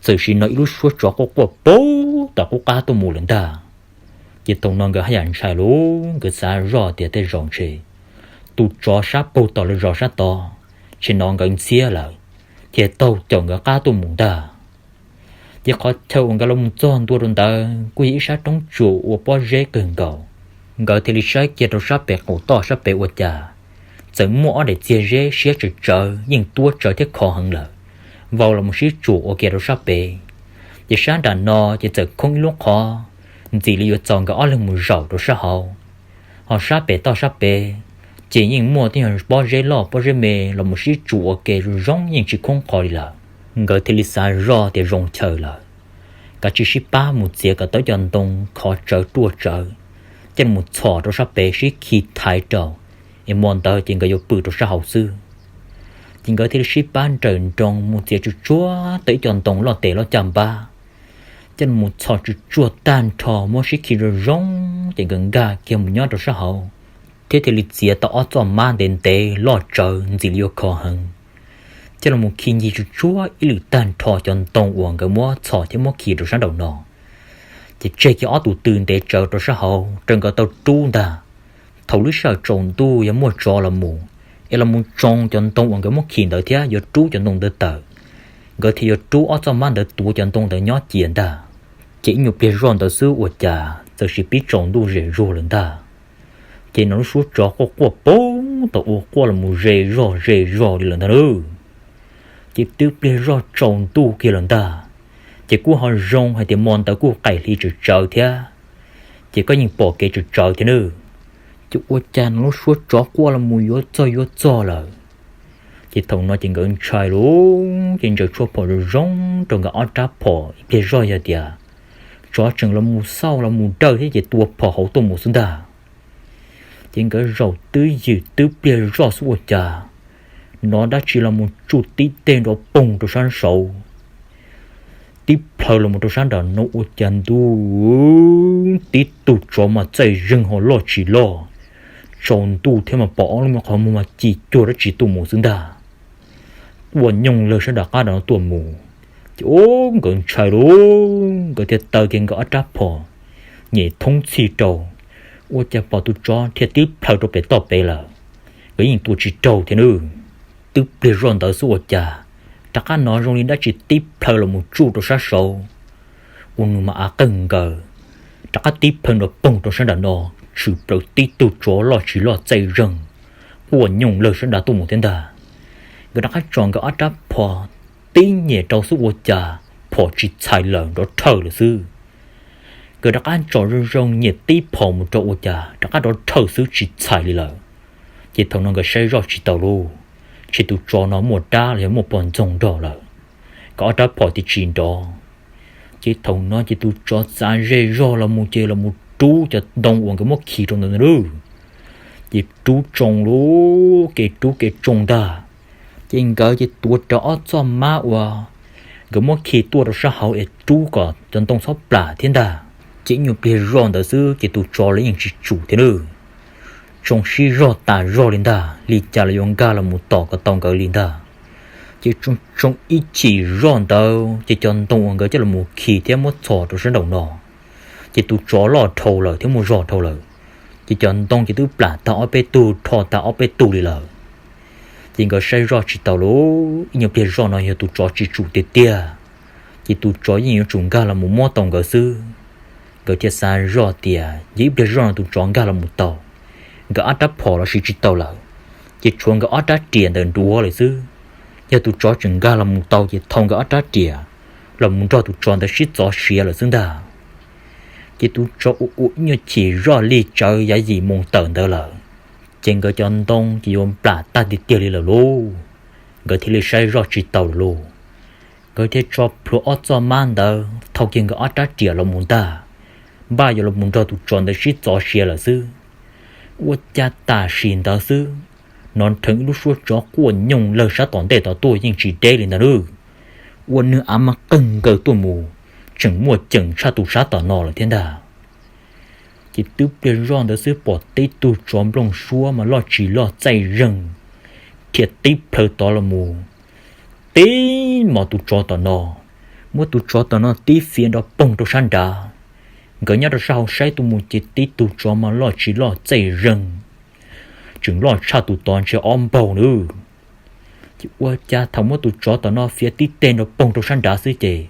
txawm sim no ib lub suab tsov quaj quaj puag tom qub qab tuaj mus lawm ntag. Ces thaum no nkawd haj yam ntshai lauj, nkawd xav zoj tias tej zaum ntshe tus tsov sab puag tom lawv zos sab tod, ntshe hnov nkawd ntxhiab lawm, thiaj taug caum nkawd qab tuaj mus ntag. Ces qhov chaw uas nkawd los mus txog ntua rau ntawd kuj yog ib sab roob tsuas ua pob zeb kawg nkaus. Nkawd thiaj li saib kiag rau sab pem qaum toj sab pem ua cas txawm muaj ob daim txiag zeb siab tsawv tsawv yeej tuab tsawv thiab khov heev lawm, vau los mus sib tsuam ua ke rau sab pem. Ces sab nram no ces txawm khoob ib lub qhov, ntxim li yuav txaus nkawd ob leeg mus zaum rau sab hauv. Ho sab pem toj sab pem ces yeej muaj tej pob zeb loj pob zeb me los mus sib tsuam ua ke zoo zoo yeej tsis khoob qhov li lawm. Nkawd thiaj li xav zoj tias zoo chaw lawm, kav tsij sib pab mus txiav kom tau ib co ntoo khov tsawv ruaj tsawv, coj mus txhos rau sab pem sib khi thaiv rau, es hmo ntawd ces nkawd yuav pw rau sab hauv xwb. Ces nkawd thiaj li sib pab nrawm nroos mus txiav tsuj tsuag tau ib co ntoo loj tes loj caj npab, coj mus txhos tsuj tsuag tag nrho muab sib khi zoo zoo, ces nkawd nkag kiag mus nyob rau sab hauv, thiab thiaj li txiav tau ob txoj mab ntev ntev loj tsawv ntxim li yuav khov heev, coj los mus khi ncig tsuj tsuag ib lwm tag nrho cov ntoo uas nkawd muab txhos thiab muab khi rau sab nraum no. Ces tseg kiag ob tug tw ntev tsawv rau sab hauv rau nkawd tau rub ntag. Thaum lub sij hawm tsaus ntuj yog muaj tsov los mus, es los mus tsoo cov ntoo uas nkawd muab khi ntawd thiab yuav rub cov ntoo ntawd tawm, nkawd thiaj yuav rub ob txoj mab ntawd tuav cov ntoo ntawd nyob cia ntag. Ces ib nyuag pliag zoj ntawd xwb ua cas txawm sis pib tsaus ntuj ze zuag lawm ntag. Ces no lub suab tsov quaj quaj poob tau ua quaj los mus ze zog ze zog li lawm ntag lauj. Ces twb pliag zoj tsaus ntuj kiag lawm ntag, ces kuj ho zoo hais tias hmo ntawd kuj qaim hli tsawv tsawv thiab. ces koj yeej pom kev tsawv tsawv thiab nawb. Ces ua cas no lub suab tsov quaj los mus yuav txog yuav txog lawm. Ces thaum no ces nkawd ntshai lauj, ces ntsaws tshuaj phom zoo zoo rau nkawd ob rab phom ib pliag zoj yog tias tsov tseem los mus xauj los mus dawj thiab ces tua phom hauv tuaj mus xwb ntag. Ces nkawd zaum twb ywm twb pliag zoj xwb ua cas hnov dab tsi los mus tsuj tib teg nrov poog rau sab saud, tib plhaw los mus rau sab nram no ua cas ntuj, tib tug tsov mas txaij zeeg ho loj tsis loj, tsaus ntuj thiab mas pom ob lub me qhov muag mas ci cuag dab tsi tuaj mus xwb ntag. Quaj nyooj lawg sab nram qab nram no tuaj mus. Ces ub nkawd ntshai lauj, nkawd thiaj taw kiag nkawd ob rab phom nyem thoob txhij rau, ua cas pom tus tsov dhia tib plhaw rau pem toj pem lawm, nkawd yeej tua tsis raug thiab nawb. Twb pliag zoj ntawd xwb ua cas rov qab hnov zoo li dab tsi tib plhaw los mus tsuj rau sab saud, ua nws mas av qeeg nkaws, rov qab tib plhaw nrov poog rau sab nram no, tshwm plaws tib tug tsov loj tsis loj txaij zeeg, quaj nyooj lawg sab nrad tuaj mus thiab ntag. Nkawd rov qab tso nkawd ob rab phom tib nyem rau xwb ua cas phom tsis txhais lawm, nrov rhawj lawm xwb. Nkawd rov qab tso zoo zoo nyem tib phom mus rau ua cas rov qab nrov rhawj xwb tsis txhais li lawm. Ces thaum no nkawd saib zoj tsis taus lauj, ntshe tus tsov no muaj dab los yog muaj poj ntxoog nrog lawm, nkawd ob rab phom thiaj tsis nrov. Ces thaum no ces tus tsov txav zej zog los mus ces los mus rub cov ntoo uas nkawd muab khi rau ntawd ntag lauj. Ces rub tsoo lauj, kev rub kev tsoo ntag. Ces nkawd ces tuav rawv ob txoj mab uas nkawd muab khi tuaj rau sab hauv es rub kom cov ntoo txhob plam thiab ntag. Ces ib nyuag pliag zoj ntawd xwb ces tus tsov los yeej tsis tsum thiab nawb. Tsoo sib zog tas zog li ntag, li cas los yuav nkag los mus tom kom tau nkawd li ntag. Ces tsoo ib chim zoj ntawd ces cov ntoo uas nkawd coj los mus khi thiab muab txhos rau sab nraum no, ces tus tsov loj dhau lawm thiab muaj zog dhau lawm. Ces cov ntoo ces twb plam tag ob peb tug, rho tag ob peb tug li lawm. Ces nkawd saib zoj tsis taus lauj, ib nyuag pliag zoj no yog tus tsov tsis tsum tiag tiag, ces tus tsov yeej yuav tsum nkag los mus muab tau nkawd xwb. Nkawd thiaj xav zoj tias yog ib pliag zoj no tus tsov nkag los mus tau, nkawd ob rab phom los siv tsis tau lawm, ces tshuav nkawd ob rab riam ntawm nruav lawm xwb. Yog tus tsov tseem nkag los mus tau ces thau nkawd ob rab riam los mus nrog tus tsov ntawd sib txov siav lawm xwb ntag. Ces tus tsov ua ua ib nyuag chim zoj li tsawv yav yim moos tawm ntawd lawm, ces nkawd cov ntoo ces yuav nplam tag tiag tiag li lawm lauj. Nkawd thiaj li saib zoj tsis taus lawm lauj. Nkawd thiaj tso plhuav ob txoj mab ntawd thau kiag nkawd ob rab riam los mus ntag, npaj yuav los mus nrog tus tsov ntawd sib txov siav lawm xwb. Ua cas tam sim ntawd xwb, hnov nrheev ib lub suab tsov quaj nyooj lawg sab tom ntej tod tuaj yeej tsis deb li ntag nawb. Ua nws av mas qeeg nkaws tuaj mus, tseem muaj ceem tshaj tus sab tom no lawm thiab ntag. Ces twb pliag zoj ntawd xwb pom tib tug tsov nplooj suab mas loj tsis loj txaij zeeg, dhia tib plhaw tod los mus, tib mos tus tsov tom no, muab tus tsov tom no tib fiav nrov poog rau sab nrad. Nkawd nyob rau sab hauv saib tuaj mus ces tib tug tsov mas loj tsis loj txaij zeeg, tseem loj tshaj tus tod ntshe ob npaug nawb. Ces ua cas thaum muab tus tsov tom no fiav tib teg nrov poog rau sab nrad xwb ces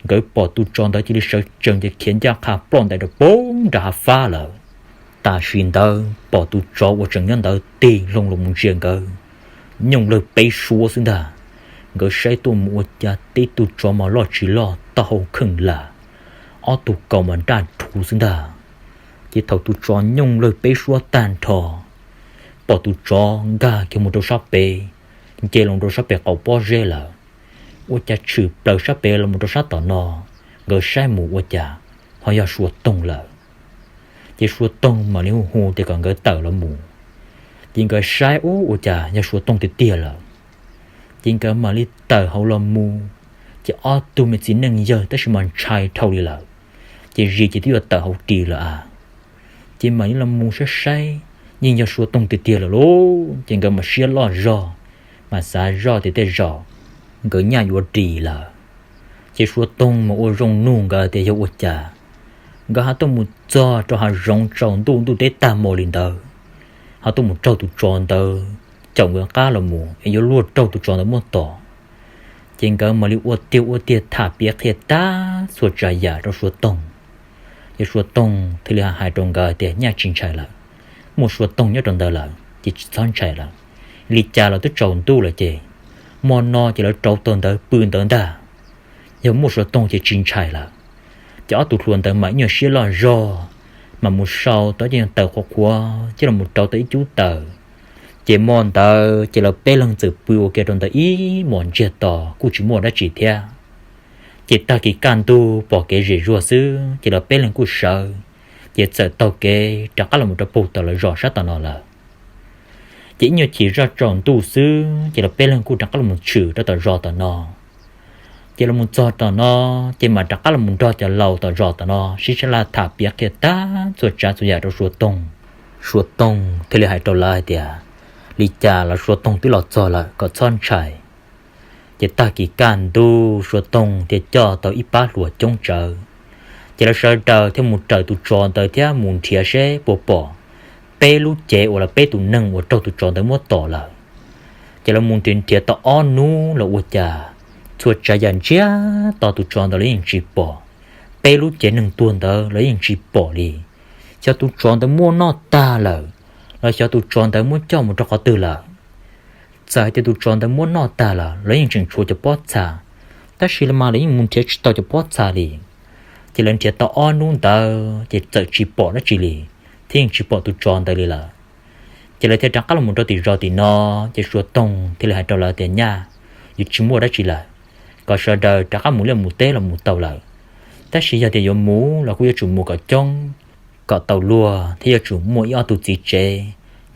nkawd pom tus tsov ntawd cia li sawv tsees ces khiav ncaj qha ploj ntais rau poob nram hav fab lawm. Tam sim ntawd pom tus tsov uas tseem nyob ntawd tig loo los mus ntsia nkawd, nyooj lawg peb suab xwb ntag. Nkawd saib tuaj mus ua cas tib tug tsov mas loj tsis loj taub hau kheej lam, ob tug kaus mas nraj rhuv xwb ntag. Ces thaum tus tsov nyooj lawg peb suab tag nrho, pom tus tsov nkag kiag mus rau sab pem, nce los rau sab pem qaum pob zeb lawm. Ua cas tshwm plaws sab pem los mus rau sab tom no, nkawd saib mus ua cas ho yog Suav Toog lawm. Ces Suav Toog mam li hu hu tias kom nkawd tawm los mus. Ces nkawd saib ub ua cas yog Suav Toog tiag tiag lawm. Ces nkawd mam li tawm hauv los mus, ces ob tug me txiv neej yawg tab sis mas ntshai dhau li lawm, ces zis ces twb yuav tawm hauv ris lawm a. Ces mam li los mus saib saib, yeej yog Suav Toog tiag tiag lawm lauj. Ces nkawd mam siab loj zog, mam xav zoj tias tej zaum nkawd nyaj yuav ris lawm. Ces Suav Toog mas ua zoo nug nkawd tias yog ua cas. Nkawd ho tuaj mus txog rau hav zoov tsaus ntuj ntuj teb tag hmo li ntawd, ho tuaj mus raug tus tsov ntawd caum nkawd qab los mus es yuav luag raug tus tsov ntawd muab tom. Ces nkawd mam li ua tiag ua tiag tham piav qhia tag txhua tsav yam rau Suav Toog. Ces Suav Toog thiaj li hais rau nkawd tias nyaj tsis ntshai lawm, muaj Suav Toog nyob rau ntawd lawm ces tsis txhob ntshai lawm. Li cas los twb tsaus ntuj lawm ces, hmo no ces lawv rauv taws ntawd pw ntawd ntag. Yog muaj Suav Toog ces tsis ntshai lawm. Ces ob tug hluas ntawd mas ib nyuag siab loj zog, mam mus sau tau cov taws qhuav qhuav coj los rau tau ib cub taws. Ces hmo ntawd ces lawv peb leeg txawm pw ua ke rau ntawd ib hmos ntsiag to kuj tsis muaj dab tsi thiab. Ces tag kis kaj ntug pom kev zem zuag xwb ces lawv peb leeg kuj sawv, ces txawm taug kev rov qab los rau puag tom lawv zos sab tom no lawm. Ces ib nyuag chim zoj tsaus ntuj xwb ces lawv peb leeg kuj rov qab los tshwm rau tom zos tom no. Ces los mus txog tom no, ces mam rov qab los nrog cov laus tom zos tom no sib sab laj tham piav qhia tag txhua tsav txhua yam rau Suav Toog. Suav Toog thiaj li hais rau lawv hais tias, li cas los Suav Toog twb los txog lawm kom txhob ntshai. Ces tag kis kaj ntug Suav Toog thiaj coj tau ib pab hluas coob tsawv, ces lawv sawv daws thiaj mus raws tus tsov ntawd thiab mus nrhiav seb puas pom peb lub cev uas lawv peb tus neeg uas raug tus tsov ntawd muab tom lawm. Ces lawv mus nrhiav nrhiav tau ob hnub los ua cas txhua tsav yam ntsiag to tus tsov ntawd los yeej tsis pom, peb lub cev neeg tuag ntawd los yeej tsis pom li. Xyov tus tsov ntawd muab noj tag lawm, los xyov tus tsov ntawd muab coj mus rau qhov twg lawm. Txawm hais tias tus tsov ntawd muab noj tag lawm los yeej tseem tshuav cov pob txha, tab sis lawv mas lawv yeej mus nrhiav tsis tau cov pob txha li. Ces lawv nrhiav tau ob hnub ntawd ces txawm tsis pom dab tsi li, thiab yeej tsis pom tus tsov ntawd li lawm. Ces lawv thiaj rov qab los mus rau tim zos tim no, ces Suav Toog thiaj li hais rau lawv tias, nyaj, yuav tsis muaj dab tsi lawm, kom sawv daws rov qab mus liaj mus teb los mus tau lawm. Tab sis yog tias yuav mus los kuj yuav tsum mus kom coob, kom tau luag thiab yuav tsum muaj ib ob tug txiv tsev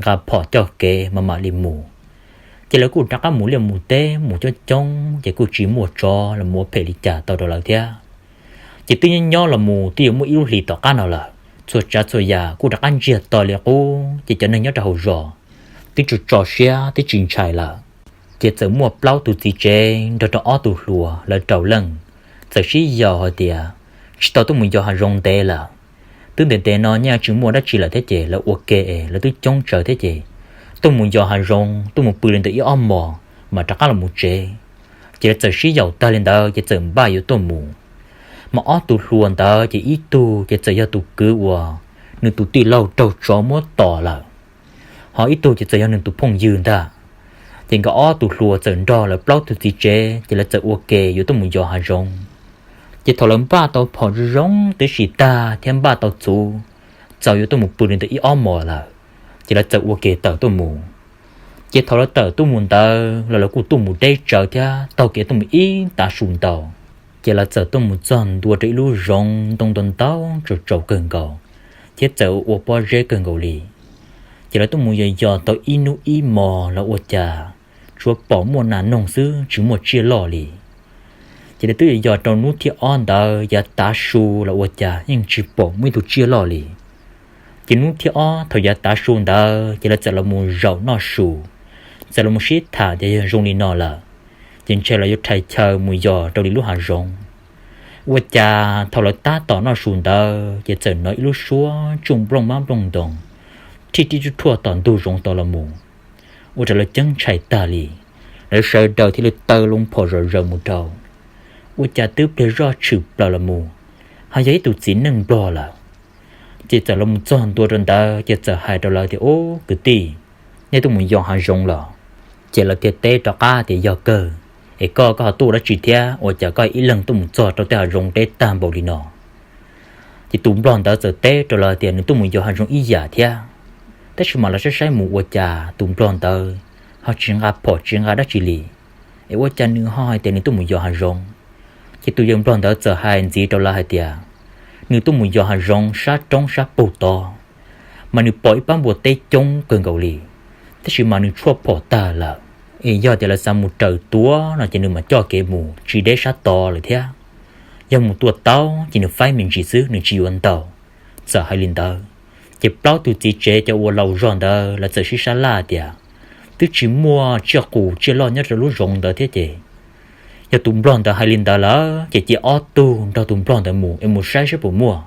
nqa phom coj kev mas mam li mus. Ces lawv kuj rov qab mus liaj mus teb mus coob coob ces kuj tsis muaj tsov los mus ua phem li cas tau rau lawv thiab. Ces twb nyob nyob los mus twb yuav muaj ib lub hlis tom qab no lawm, txhua tsav txhua yam kuj rov qab ntsiag to li qub, ces cov neeg nyob rau hauv zos twb tso tso siab twb tsis ntshai lawm. Ces txawm muaj plaub tus txiv tsev nrog rau ob tug hluas lawv rau leej, txawm sib yaum hais tias, tsis tau tuaj mus yos hav zoov ntev lawm. Twb ntev ntev no nyaj tsis muaj dab tsi lawm thiab ces lawv ua ke es lawv twb coob tsawv thiab ces tuaj mus yos hav zoov tuaj mus pw li ntawd ib ob hmos mas rov qab los mus tsev. Ces lawv txawm sib yaum tag li ntawd ces txawm npaj yuav tuaj mus. Mas ob tug hluas ntawd ces ib tug ces txawm yog tus kwv uas nws tus tij laug raug tsov muab tom lawm, ho ib tug ces txawm yog nws tus phooj ywg ntag. Ces nkawd ob tug hluas txawm nrog lawv plaub tug txiv tsev ces lawv txawm ua ke yuav tuaj mus yos hav zoov. Ces thaum lawv npaj tau phom zoo zoo tib si tag thiab npaj tau txhuv, txaus yuav tuaj mus pw li ntawd ib ob hmos lawm, ces lawv txawm ua ke tawm tuaj mus. Ces thaum lawv tawm tuaj mus ntawd los lawv kuj tuaj mus deb tsawv thiab taug kev tuaj mus ib tav su ntau. Ces lawv txawm tuaj mus txog ntua rau ib lub zoov ntoo ntau ntau tsaus tsaus kawg nkaus, thiab txawm ua pob zeb kawg nkaus li. Ces lawv tuaj mus yos yos tau ib hnub ib hmos los ua cas tsuas pom muaj nas noog xwb tsis muaj tsiaj loj li. Ces lawv twb yos yos rau hnub thib ob ntawd yav tav su los ua cas yeej tsis pom muaj ib tug tsiaj loj li. Ces hnub thib ob thaum yav tav su ntawd ces lawv txawm los mus zaum noj su, txawm los mus sib tham tias yog zoo li no lawm, ces ntshe los yuav rhais chaw mus yos rau li lub hav zoov. Ua cas thaum lawv tab tom noj su ntawd ces txawm hnov ib lub suab tsuj nplooj mab nplooj ntoos rhij rhij ruaj ruaj tom ntug zoov tod los mus, ua rau lawv ceeb ntshai tag li. Lawv sawv daws thiaj li taw loo phom zom zaws mus rau, ua cas twb pliag zoj tshwm plaws los mus, ho yog ib tus txiv neej nplog lawm. Ces txawm los mus txog ntua rau ntawd ces txawm hais rau lawv tias, ub kwv tij, nej tuaj mus yos hav zoov los? Ces lawv thiaj teb rov qab tias, yog kawg. Es koj, koj ho tuaj ua dab tsi thiab ua cas koj ib leeg tuaj mus txog rau tej hav zoov deb tag npaum li no? Ces tus nplog ntawd txawm teb rau lawv tias nws tuaj mus yos hav zoov ib yam thiab, tab sis mas lawv saib saib mus ua cas tus nplog ntawd ho tsis nqa phom tsis nqa dab tsi li, es ua cas nws ho hais tias nws tuaj mus yos hav zoov. Ces tus yawg nplog ntawd txawm hais ntxiv rau lawv hais tias, nws tuaj mus yos hav zoov sab roob sab pug tod, mas nws pom ib pab npua teb coob kawg nkaus li, tab sis mas nws tshuaj phom tag lawm. Es yog tias lawv xav mus raws tua no ces nws mam coj kev mus tsis deb sab tod lawm thiab. Yog mus tua tau ces nws faib me ntsis xwb, nws tsis yuav ntau. Txawm hais li ntawd, ces plaub tug txiv tsev cov uas laus zog ntawd lawv txawm sib sab laj tias, twb tsis muaj tsiaj qus tsiaj loj nyob rau lub zoov ntawd thiab ces, yog tus nplog ntawd hais li ntawd lawm ces cia ob tug nrog tus nplog ntawd mus es mus saib saib puas muaj.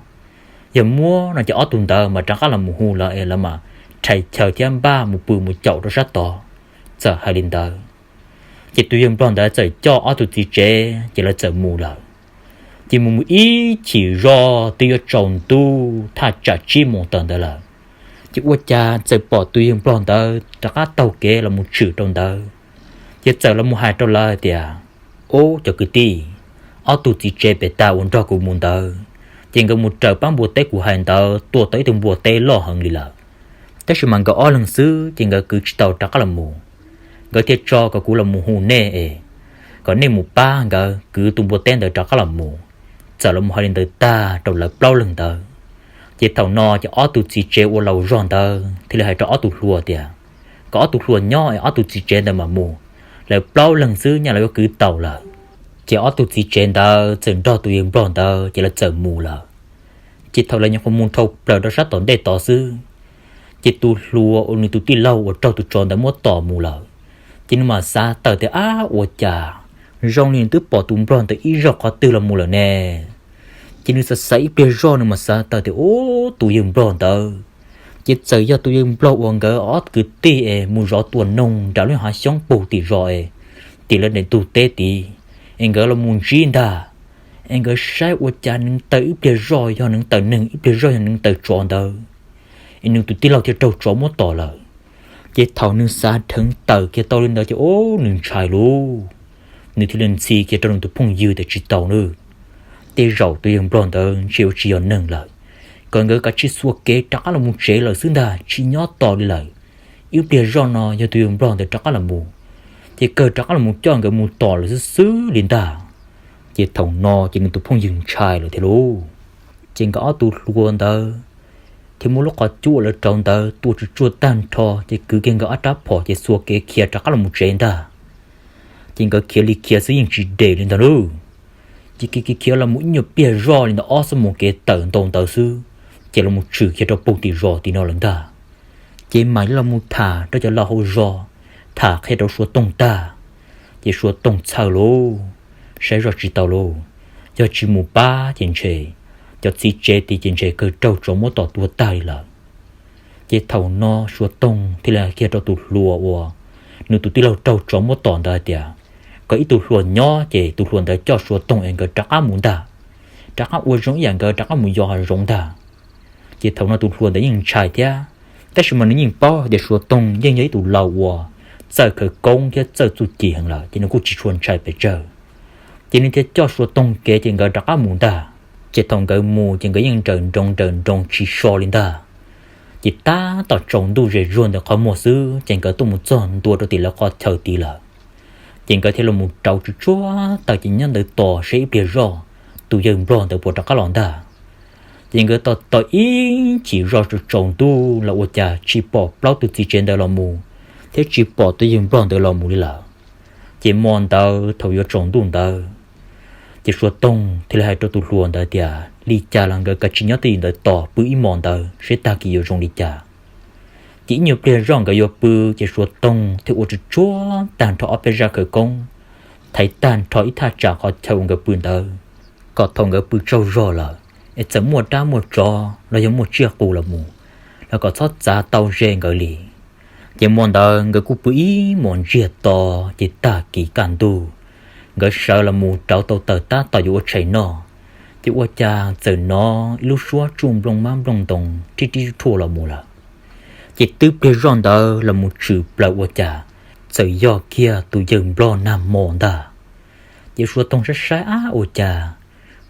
Yog muaj no ces ob tug ntawd mas rov qab los mus hu lawv es lawv mam rhais chaw thiab npaj mus pw mus caum rau sab tod. Txawm hais li ntawd, ces tus yawg nplog ntawd txawm coj ob tug txiv tsev ces lawv txawm mus lawm. Ces mus mus ib chim zoj twb yuav tsaus ntuj thaj tsam tsib moos tawm ntawd lawm, ces ua cas txawm pom tus yawg nplog ntawd rov qab taug kev los mus tshwm rau ntawd. Ces txawm los mus hais rau lawv tias, ub cov kwv tij, ob tug txiv tsev pem tas uas nrog kuv mus ntawd, Ces nkawd mus raws pab npua teb kuv hais ntawd tua tau ib tug npua teb loj heev li lawm. Tab sis mas nkawd ob leeg xwb ces nkawd kwv tsis tau rov qab los mus. Nkawd thiaj tso kom kuv los mus hu nej es kom nej mus pab nkawd kwv tus npua teb ntawd rov qab los mus. Txawm los mus hais li ntawd tag rau lawv plaub leeg ntawd, ces thaum no ces ob tug txiv tsev uas laus zog ntawd thiaj li hais rau ob tug hluas tias kom ob tug hluas nyob es ob tug txiv tsev ntawd mam mus, lawv plaub leeg xwb nyaj lawv yuav kwv tau lawm. Ces ob tug txiv tsev ntawd txawm nrog tus yawg nplog ntawd ces lawv txawm mus lawm. Ces thaum lawv nyuam qhuav mus dhau plaws rau sab tom ntej tod xwb, ces tus hluas uas nws tus tij laug uas raug tus tsov ntawd muab tom mus lawm, ces nws mam xav tawm tias, ab, ua cas zoo li nws twb pom tus nplog ntawd ib zaug qhov twg los mus lawm ne? Ces nws xav xav ib pliag zog nws mam xav tawm tias, ub, tus yawg nplog ntawd ces txawm yog tus yawg nplog uas nkawd ob kwv tij es mus zov tua noog nram lub hav xyoob puag tim zos es, tim lawv daim ntug teb tid, es nkawd los mus ntsib ntag. Es nkawd saib ua cas nws tawm ib pliag zoj yog nws tawm neeg ib pliag zoj yog nws tawm tsov ntawd, es nws tus tij laug thiaj raug tsov muab tom lawm. Ces thaum nws xav dheev tawm kiag tau li ntawd ces ub, nws ntshai lauj. Nws thiaj li ntxhi kiag rau nws tus phooj ywg tias tsis tau nawb, tej zaum tus yawg nplog ntawd ntshe ua tsis yog neeg lawm, kom nkawd kav tsij xuas kev rov qab los mus tsev lawm xwb ntag, tsis nyob tos li lawm. Ib pliag zoj no yog tus yawg nplog ntawd rov qab los mus, ces kawg rov qab los mus coj nkawd mus tom lawm xwb xwb li ntag. Ces thaum no ces nws tus phooj ywg ntshai lawm thiab lauj. Ces nkawd ob tug hluas ntawd thiaj muab lub qhov cub uas lawv rauv ntawd tua tsuj tsuag tag nrho ces kwv kiag nkawd ob rab phom ces xuas kev khiav rov qab los mus tsev ntag. Ces nkawd khiav li khiav xwb yeej tsis deb li ntag lauj. Ces khiav khiav khiav los mus ib nyuag pliag zoj li ntawd ob xuab moos kev tawm ntau ntawd xwb, ces los mus tshwm kiag rau puag tim zos tim no lawm ntag. Ces mam li los mus tham rau cov laus hauv zos, tham qhia rau Suav Toog tag, ces Suav Toog txhawj lauj, saib zoj tsis tau lauj, yog tsis mus pab ces ntshe cov txiv tsev tid ces ntshe kawg raug tsov muab tom tuag tag li lawm. Ces thaum no Suav Toog thiaj li hais kiag rau tus hluas uas nws tus tij laug raug tsov muab tom ntawd hais tias kom ib tug hluas nyob ces tus hluas ntawd coj Suav Toog es nkawd rov qab mus ntag, rov qab ua zoo ib yam nkawd rov qab mus yos hav zoov ntag. Ces thaum no tus hluas ntawd yeej ntshai thiab, tab sis mas nws yeej paub hais tias Suav Toog yeej yog ib tus laus uas txawj khawv koob thiab txawj txuj ci heev lawm ces nws kuj tsis tshua ntshai pes tsawg. Ces nws thiaj coj Suav Toog kev ces nkawd rov qab mus ntag. Ces thaum nkawd mus ces nkawd yeej nrawm nroos nrawm nroos tsis so li ntag. Ces tab tom tsaus ntuj ze zuag ntawm qhov muag xwb ces nkawd tuaj mus txog ntua rau tim lawv qhov chaw tid lawm. Ces nkawd thiaj los mus rauv tsuj tsuag taws ces nyob ntawd tos seb ib pliag zoj tus yawg nplog ntawd puas rov qab los ntag. Ces nkawd tos tos ib chim zoj tsaus ntuj los ua cas tsis pom plaub tug txiv tsev ntawd los mus, thiab tsis pom tus yawg nplog ntawd los mus li lawm. Ces hmo ntawd thaum yuav tsaus ntuj ntawd, ces Suav Toog thiaj li hais rau tus hluas ntawd tias li cas los nkawd kav tsij nyob twj ywm ntawd tos pw ib hmos ntawd seb tag kis yuav zoo li cas. Ces ib nyuag pliag zoj nkawd yuav pw, ces Suav Toog thiaj ua tsuj tsuag tag nrho ob peb zaj khawv koob, thaiv tag nrho ib thaj tsam qhov chaw uas nkawd pw ntawd, kom thaum nkawd pw tsaug zog lawm es txawm muaj dab muaj tsov los yog muaj tsiaj qus los mus los kom txhob txav tau ze nkawd li. Ces hmo ntawd nkawd kuj pw ib hmos ntsiag to, ces tag kis kaj ntug nkawd sawv los mus rauv tau taws tab tom yuav ua tshais noj, ces ua cas txawm hnov ib lub suab tsuj nplooj mab nplooj ntoos rib rib rhuaj los mus lawm. Ces twb pliag zoj ntawd los mus tshwm plaws ua cas txawm yog kiag tus yawg nplog nag hmo ntag. Ces Suav Toog saib saib, ab, ua cas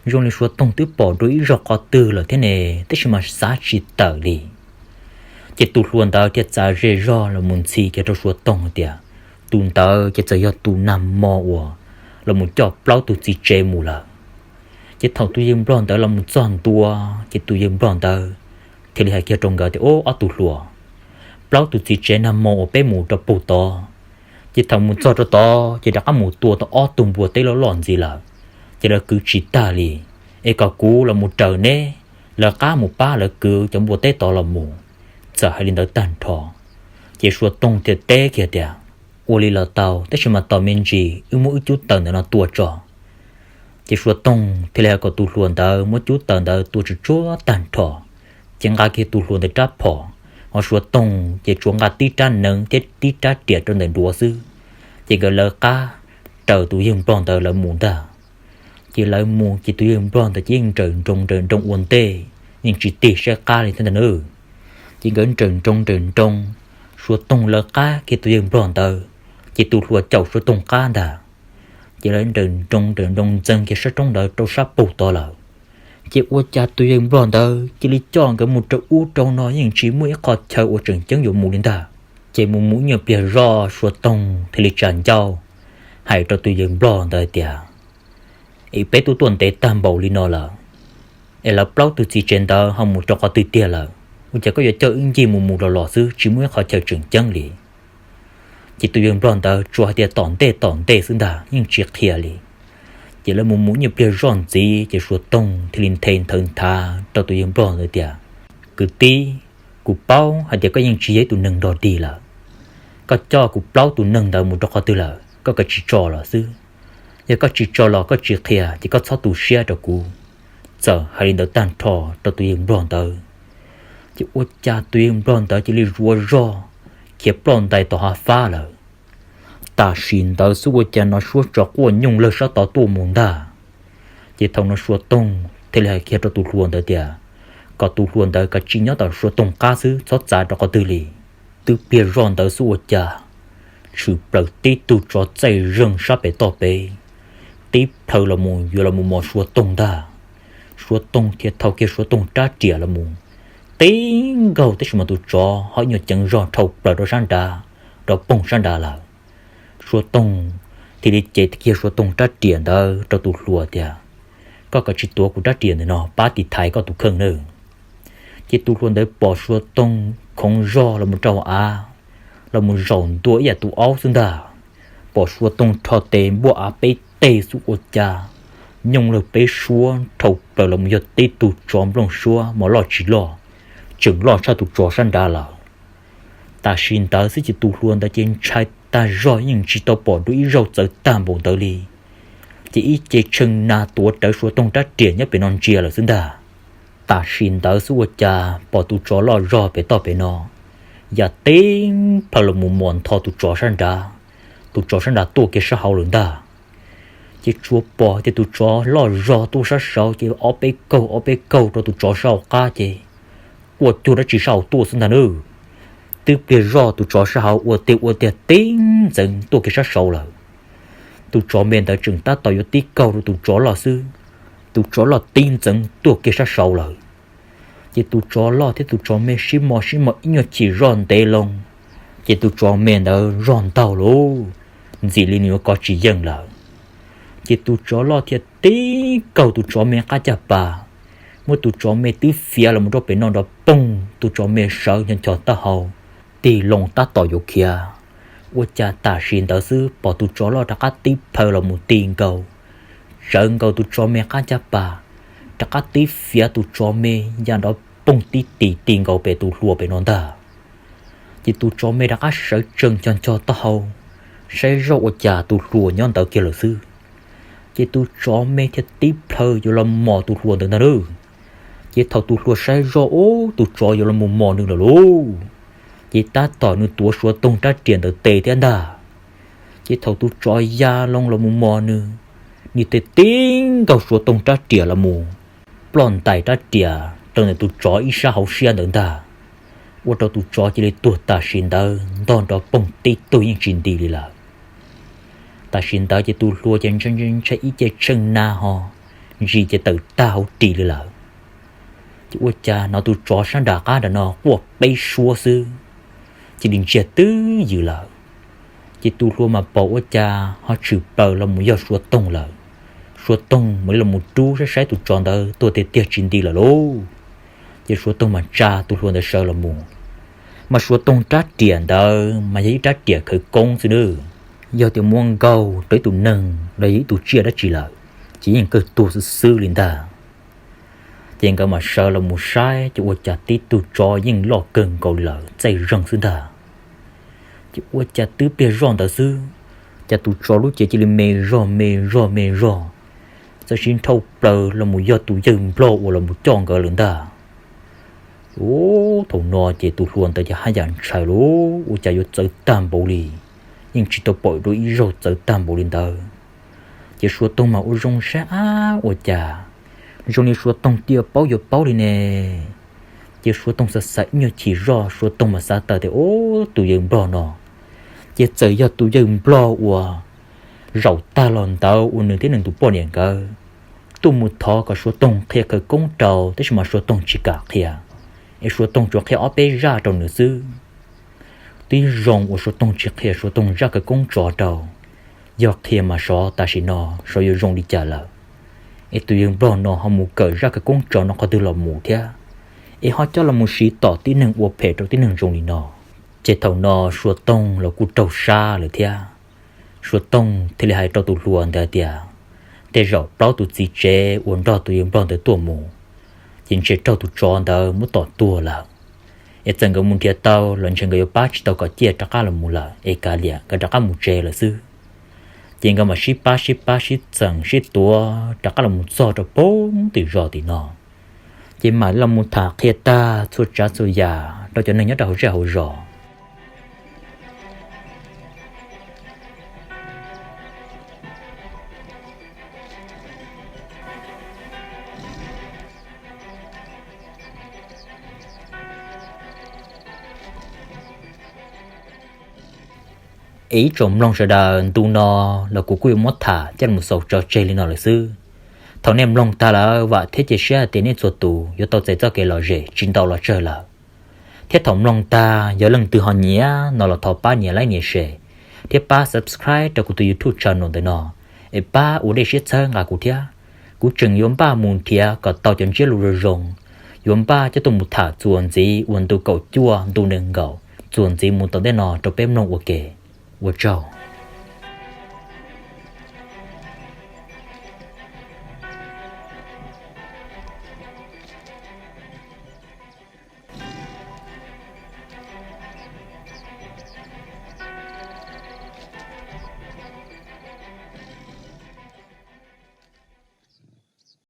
zoo li Suav Toog twb pom dua ib zaug qhov twg lawm thiab ne, tab sis mas xav tsis tawm li. Ces tus hluas ntawd thiaj txav ze zog los mus ntxhi kiag rau Suav Toog hais tias tus ntawd ces txawm yog tus nag hmo uas los mus coj plaub tug txiv tsev mus lawm. Ces thaum tus yawg nplog ntawd los mus txog ntua, ces tus yawg nplog ntawd thiaj li hais kiag rau nkawd tias, Ob, ob tug hluas, plaub tug txiv tsev nag hmo uas peb mus rau puag tod, ces thaum mus txog rau tod ces rov qab mus tua tau ob tug npua teb loj loj ntxiv lawm, ces lawv kwv tsis tag li. Es kom kuv los mus raws neb lawv qab mus pab lawv kwv cov npua teb tod los mus. Txawm hais li ntawd tag nrho, ces Suav Toog thiaj teb kiag tias, Ua li los tau, tab sis mas tos me ntsis wb muab wb cub taws ntawm no tua tso. Ces Suav Toog thiaj li hais kom tus hluas ntawd muab cub taws ntawd tua tsuj tsuag tag nrho, ces nqa kiag tus hluas ntawd rab phom, ho Suav Toog ces tsuas nqa tib rab neev thiab tib rab riam rau ntawm duav xwb, ces nkawd lawv qab raws tus yawg nplog ntawd lawv mus ntag. Ces lawv mus ces tus yawg nplog ntawd ces yeej nrawm nroos nrawm nroos ua ntej, yeej tsis tig saib qab li thiab ntag nawb. Ces nkawd nrawm nroos nrawm nroos, Suav Toog lawv qab kiag tus yawg nplog ntawd, ces tus hluas caum Suav Toog qab ntag. Ces lawv nrawm nroos nrawm nroos ntxeev kiag sab roob ntawd rau sab puag tod lawm. Ces ua cas tus yawg nplog ntawd cia li coj nkawd mus rau ub rau no yeej tsis muaj ib qho chaw uas tseem ceeb yuav mus li ntag. Ces mus mus ib nyuag pliag zoj Suav Toog thiaj li tsa ncauj hais rau tus yawg nplog ntawd tias, Es peb twb tuaj ntev tag npaum li no lawm, es lawv plaub tug txiv tsev ntawd ho mus rau qhov twg tiag lawm? Ua cas koj yuav coj wb ncig mus mus los los xwb, tsis muaj ib qho chaw tseem ceeb li? Ces tus yawg nplog ntawd tsuas hais tias tom ntej tom ntej xwb ntag, yeej tsis qhia li. Ces lawv mus mus nyuag pliag zoj ntxiv ces Suav Toog thiaj li nthe nthawv nthav rau tus yawg nplog ntawd tias, Kwv tij, kuv paub hais tias koj yeej tsis yog ib tus neeg nrog dig lawm. Koj coj kuv plaub tus neeg ntawd mus rau qhov twg lawm? Koj kov tsis tso los xwb. Yog koj tsis tso los koj tsis qhia ces koj txhob tu siab rau kuv. Txawm hais li ntawd tag nrho rau tus yawg nplog ntawd, ces ua cas tus yawg nplog ntawd cia li zuav zog khiav ploj ntais tom hav fab lawm. Tam sim ntawd xwb ua cas no suab tso quaj nyooj lawg sab tod tuaj mus ntag. Ces thaum no Suav Toog thiaj li hais kiag rau tus hluas ntawd tias, kom tus hluas ntawd kav tsij nyob tom Suav Toog qab xwb, txhob txav rau qhov twg li. Twb pliag zoj ntawd xwb ua cas tshwm plaws tib tug tsov txaij zeeg sab pem toj pem, tib plhaw los mus yuav los mus mos Suav Toog ntag. Suav Toog thiaj thau kiag Suav Toog rab riam los mus tib nkaug, tab sis mas tus tsov ho ib nyuag ceev zog dhau plaws rau sab nrad, rov poog sab nrad lawm. Suav Toog thiaj li cev kiag Suav Toog rab riam ntawd rau tus hluas tias, Koj kov tsis tuav kuv rab riam ntawm no, pab tiv thaiv koj tus kheej nawb. Ces tus hluas ntawd pom Suav Toog khoov zog los mus rau av, los mus zaum ntua ib yam tus aub xwb ntag. Pom Suav Toog rho tes npuaj av peb teg xwb ua cas nyooj lawg peb suab dhau plaws los mus yog tib tug tsov nplooj suab mas loj tsis loj, tseem loj tshaj tus tsov sab nrad lawm. Tam sim ntawd xwb ces tus hluas ntawd ces ntshai tag zog, yeej tsis tau pom dua ib zaug txawv tag npaum ntawd li. Ces ib ce tsheej na tuav rawv Suav Toog rab riam nyob pem no ntsia lawm xwb ntag. Tam sim ntawd xwb ua cas pom tus tsov loj zog pem toj pem no ya tib plhaw los mus mos ntho tus tsov sab nrad. Tus tsov sab nrad tuaj kiag sab hauv lawm ntag. Ces tsuas pom tias tus tsov loj zog tuaj sab saud ces ob peb kaug ob peb kaug rau tus tsov sab hauv qab ces quaj cuag dab tsi sab hauv tuaj xwb ntag nawb. Twb pliag zoj tus tsov sab hauv ua tiag ua tiag tib ntxeev tuaj kiag sab saud lawm. Tus tsov me ntawd tseem tab tom yuav tib kaug rau tus tsov loj xwb, tus tsov loj tib ntxeev tuaj kiag sab saud lawm. Ces tus tsov loj thiab tus tsov me sib mos sib mos ib nyuag chim zoj ntev loo, ces tus tsov me ntawd zog ntaug lawm, ntxim li nws yuav kov tsis yeej lawm. Ces tus tsov loj thiaj tib kaug tus tsov me qab caj pas, muab tus tsov me twb fiav los mus rau pem no nrov poog, tus tsov me sawv ncho ncho taub hau, tig loo tab tom yuav khiav. Ua cas tam sim ntawd xwb pom tus tsov loj rov qab tib plhaw los mus ti nkaus, tsawv nkaus tus tsov me qab caj pas, rov qab tib fiav tus tsov me ya nrov poog tib tis ti nkaus pem tus hluas pem no ntag. Ces tus tsov me rov qab sawv tsees ncho ncho taub hau, saib zoj ua cas tus hluas nyob ntawd kiag lawm xwb. Ces tus tsov me thiaj tib plhaw yuav los mos tus hluas ntawd ntag lauj. Ces thaum tus hluas saib zoj ub tus tsov yuav los mus mos nws lawm lauj, ces tab tom nws tuav Suav Toog rab riam ntawd tes thiab ntag. Ces thaum tus tsov ya loo los mus mos nws, nws tes tib nkaug Suav Toog rab riam los mus ploj ntais rab riam rau ntawm tus tsov ib sab hauv siab ntawd ntag, ua rau tus tsov cia li tuag tam sim ntawd ntog nrov poog tib tug yeej tsis nti li lawm. Tam sim ntawd ces tus hluas ces ntshai ntshai ib ce tsheej na ho ntsis ces tawm tag hauv ris li lawm. Ces ua cas hnov tus tsov sab nram qab nram no quaj peb suab xwb, cia li ntsiag twb ywm lawm. Ces tus hluas mas pom ua cas ho tshwm plaws los mus yog Suav Toog lawm. Suav Toog mam li los mus rub saib saib tus tsov ntawd tuag tiag tiag tsis nti lawm lauj. Ces Suav Toog mas tsa tus hluas ntawd sawv los mus. Mas Suav Toog rab riam ntawd mas yog ib rab riam khawv koob xwb nawb, yog tias muab nkaug rau ib tus neeg los yog ib tus tsiaj dab tsi lawm ces yeej kawg tuag xwb xwb li ntag. Ces nkawd mam sawv los mus saib ces ua cas tib tug tsov yeej loj kawg nkaus li lawm, txaij zeeg xwb ntag. Ces ua cas twb pliag zoj ntawd xwb, cas tus tsov lub cev cia li me zog me zog me zog, txawm sis nrhau plaws los mus yog tus yawg nplog uas los mus coj nkawd lawm ntag. Ub, thaum no ces tus hluas ntawd ces haj yam ntshai lauj, ua cas yuav txawv tag npaum li, yeej tsis tau pom dua ib zaug txawv tag npaum li ntawd. Ces Suav Toog mas ua zoo saib ab ua cas zoo li Suav Toog twb paub yuav paub li ne. Ces Suav Toog xav xav ib nyuag chim zoj Suav Toog mas xav tawm tias ub tus yawg nplog no ces txawm yog tus yawg nplog uas zaum tag los ntawd uas nws thiab nws tus poj niam nkawd tuaj mus thov kom Suav Toog qhia khawv koob rau, tab sis mas Suav Toog tsis kam qhia, es Suav Toog tsuas qhia ob peb zaj rau nws xwb. Twb zoo uas Suav Toog tsis qhia Suav Toog zaj khawv koob tsov rau, yog qhia mas xyov tam sim no xyov yuav zoo li cas lawm, es tus yawg nplog no ho mus kawm zaj khawv koob tsov no qhov twg los mus thiab, es ho coj los mus siv tom tib neeg ua phem rau tib neeg zoo li no. Ces thaum no Suav Toog los kuj raug sab lawm thiab. Suav Toog thiaj li hais rau tus hluas ntawd tias, tej zaum plaub tus txiv tsev uas nrog tus yawg nplog ntawd tuaj mus, ces ntshe raug tus tsov ntawd muab tom tuag lawm. Es txawm nkawd mus nrhiav tau los ntshe nkawd yuav pab tsis tau kom ciaj rov qab los mus lawm, es kav liam nkawd rov qab mus tsev lawm xwb. Ces nkawd mam sib pab sib pab sib txeem sib tuav rov qab los mus txog rau pem tim zos tim no, ces mam los mus tham qhia tag txhua tsav txhua yam rau cov neeg nyob rau hauv zej hauv zos. Es ib tsoom mloog sawv daws, ntu no los kuv kuj yuav muab tham coj mus xaus tso tseg li no lawm xwb. Thaum nej mloog tag lawm vam thiab cia siab hais tias nej txhua tus yuav tau txais txoj kev lom zem tsis ntau los tsawg lawm. Thiab thaum mloog tag yog leej twg ho nyiam no los thov pab nias like nias share thiab pab subscribe rau kuv tus YouTube channel ntawm no, es pab ua dej siab txhawb nqa kuv thiab. Kuv tseem yuav npaj mus nrhiav kom tau cov ntsiab lus zoo zoo, yuav npaj coj tuaj mus tham txuas ntxiv uas ntu kaum cuaj ntu nees nkaum txuas ntxiv mus tom ntej no rau peb mloog ua ke. Ua tsaug.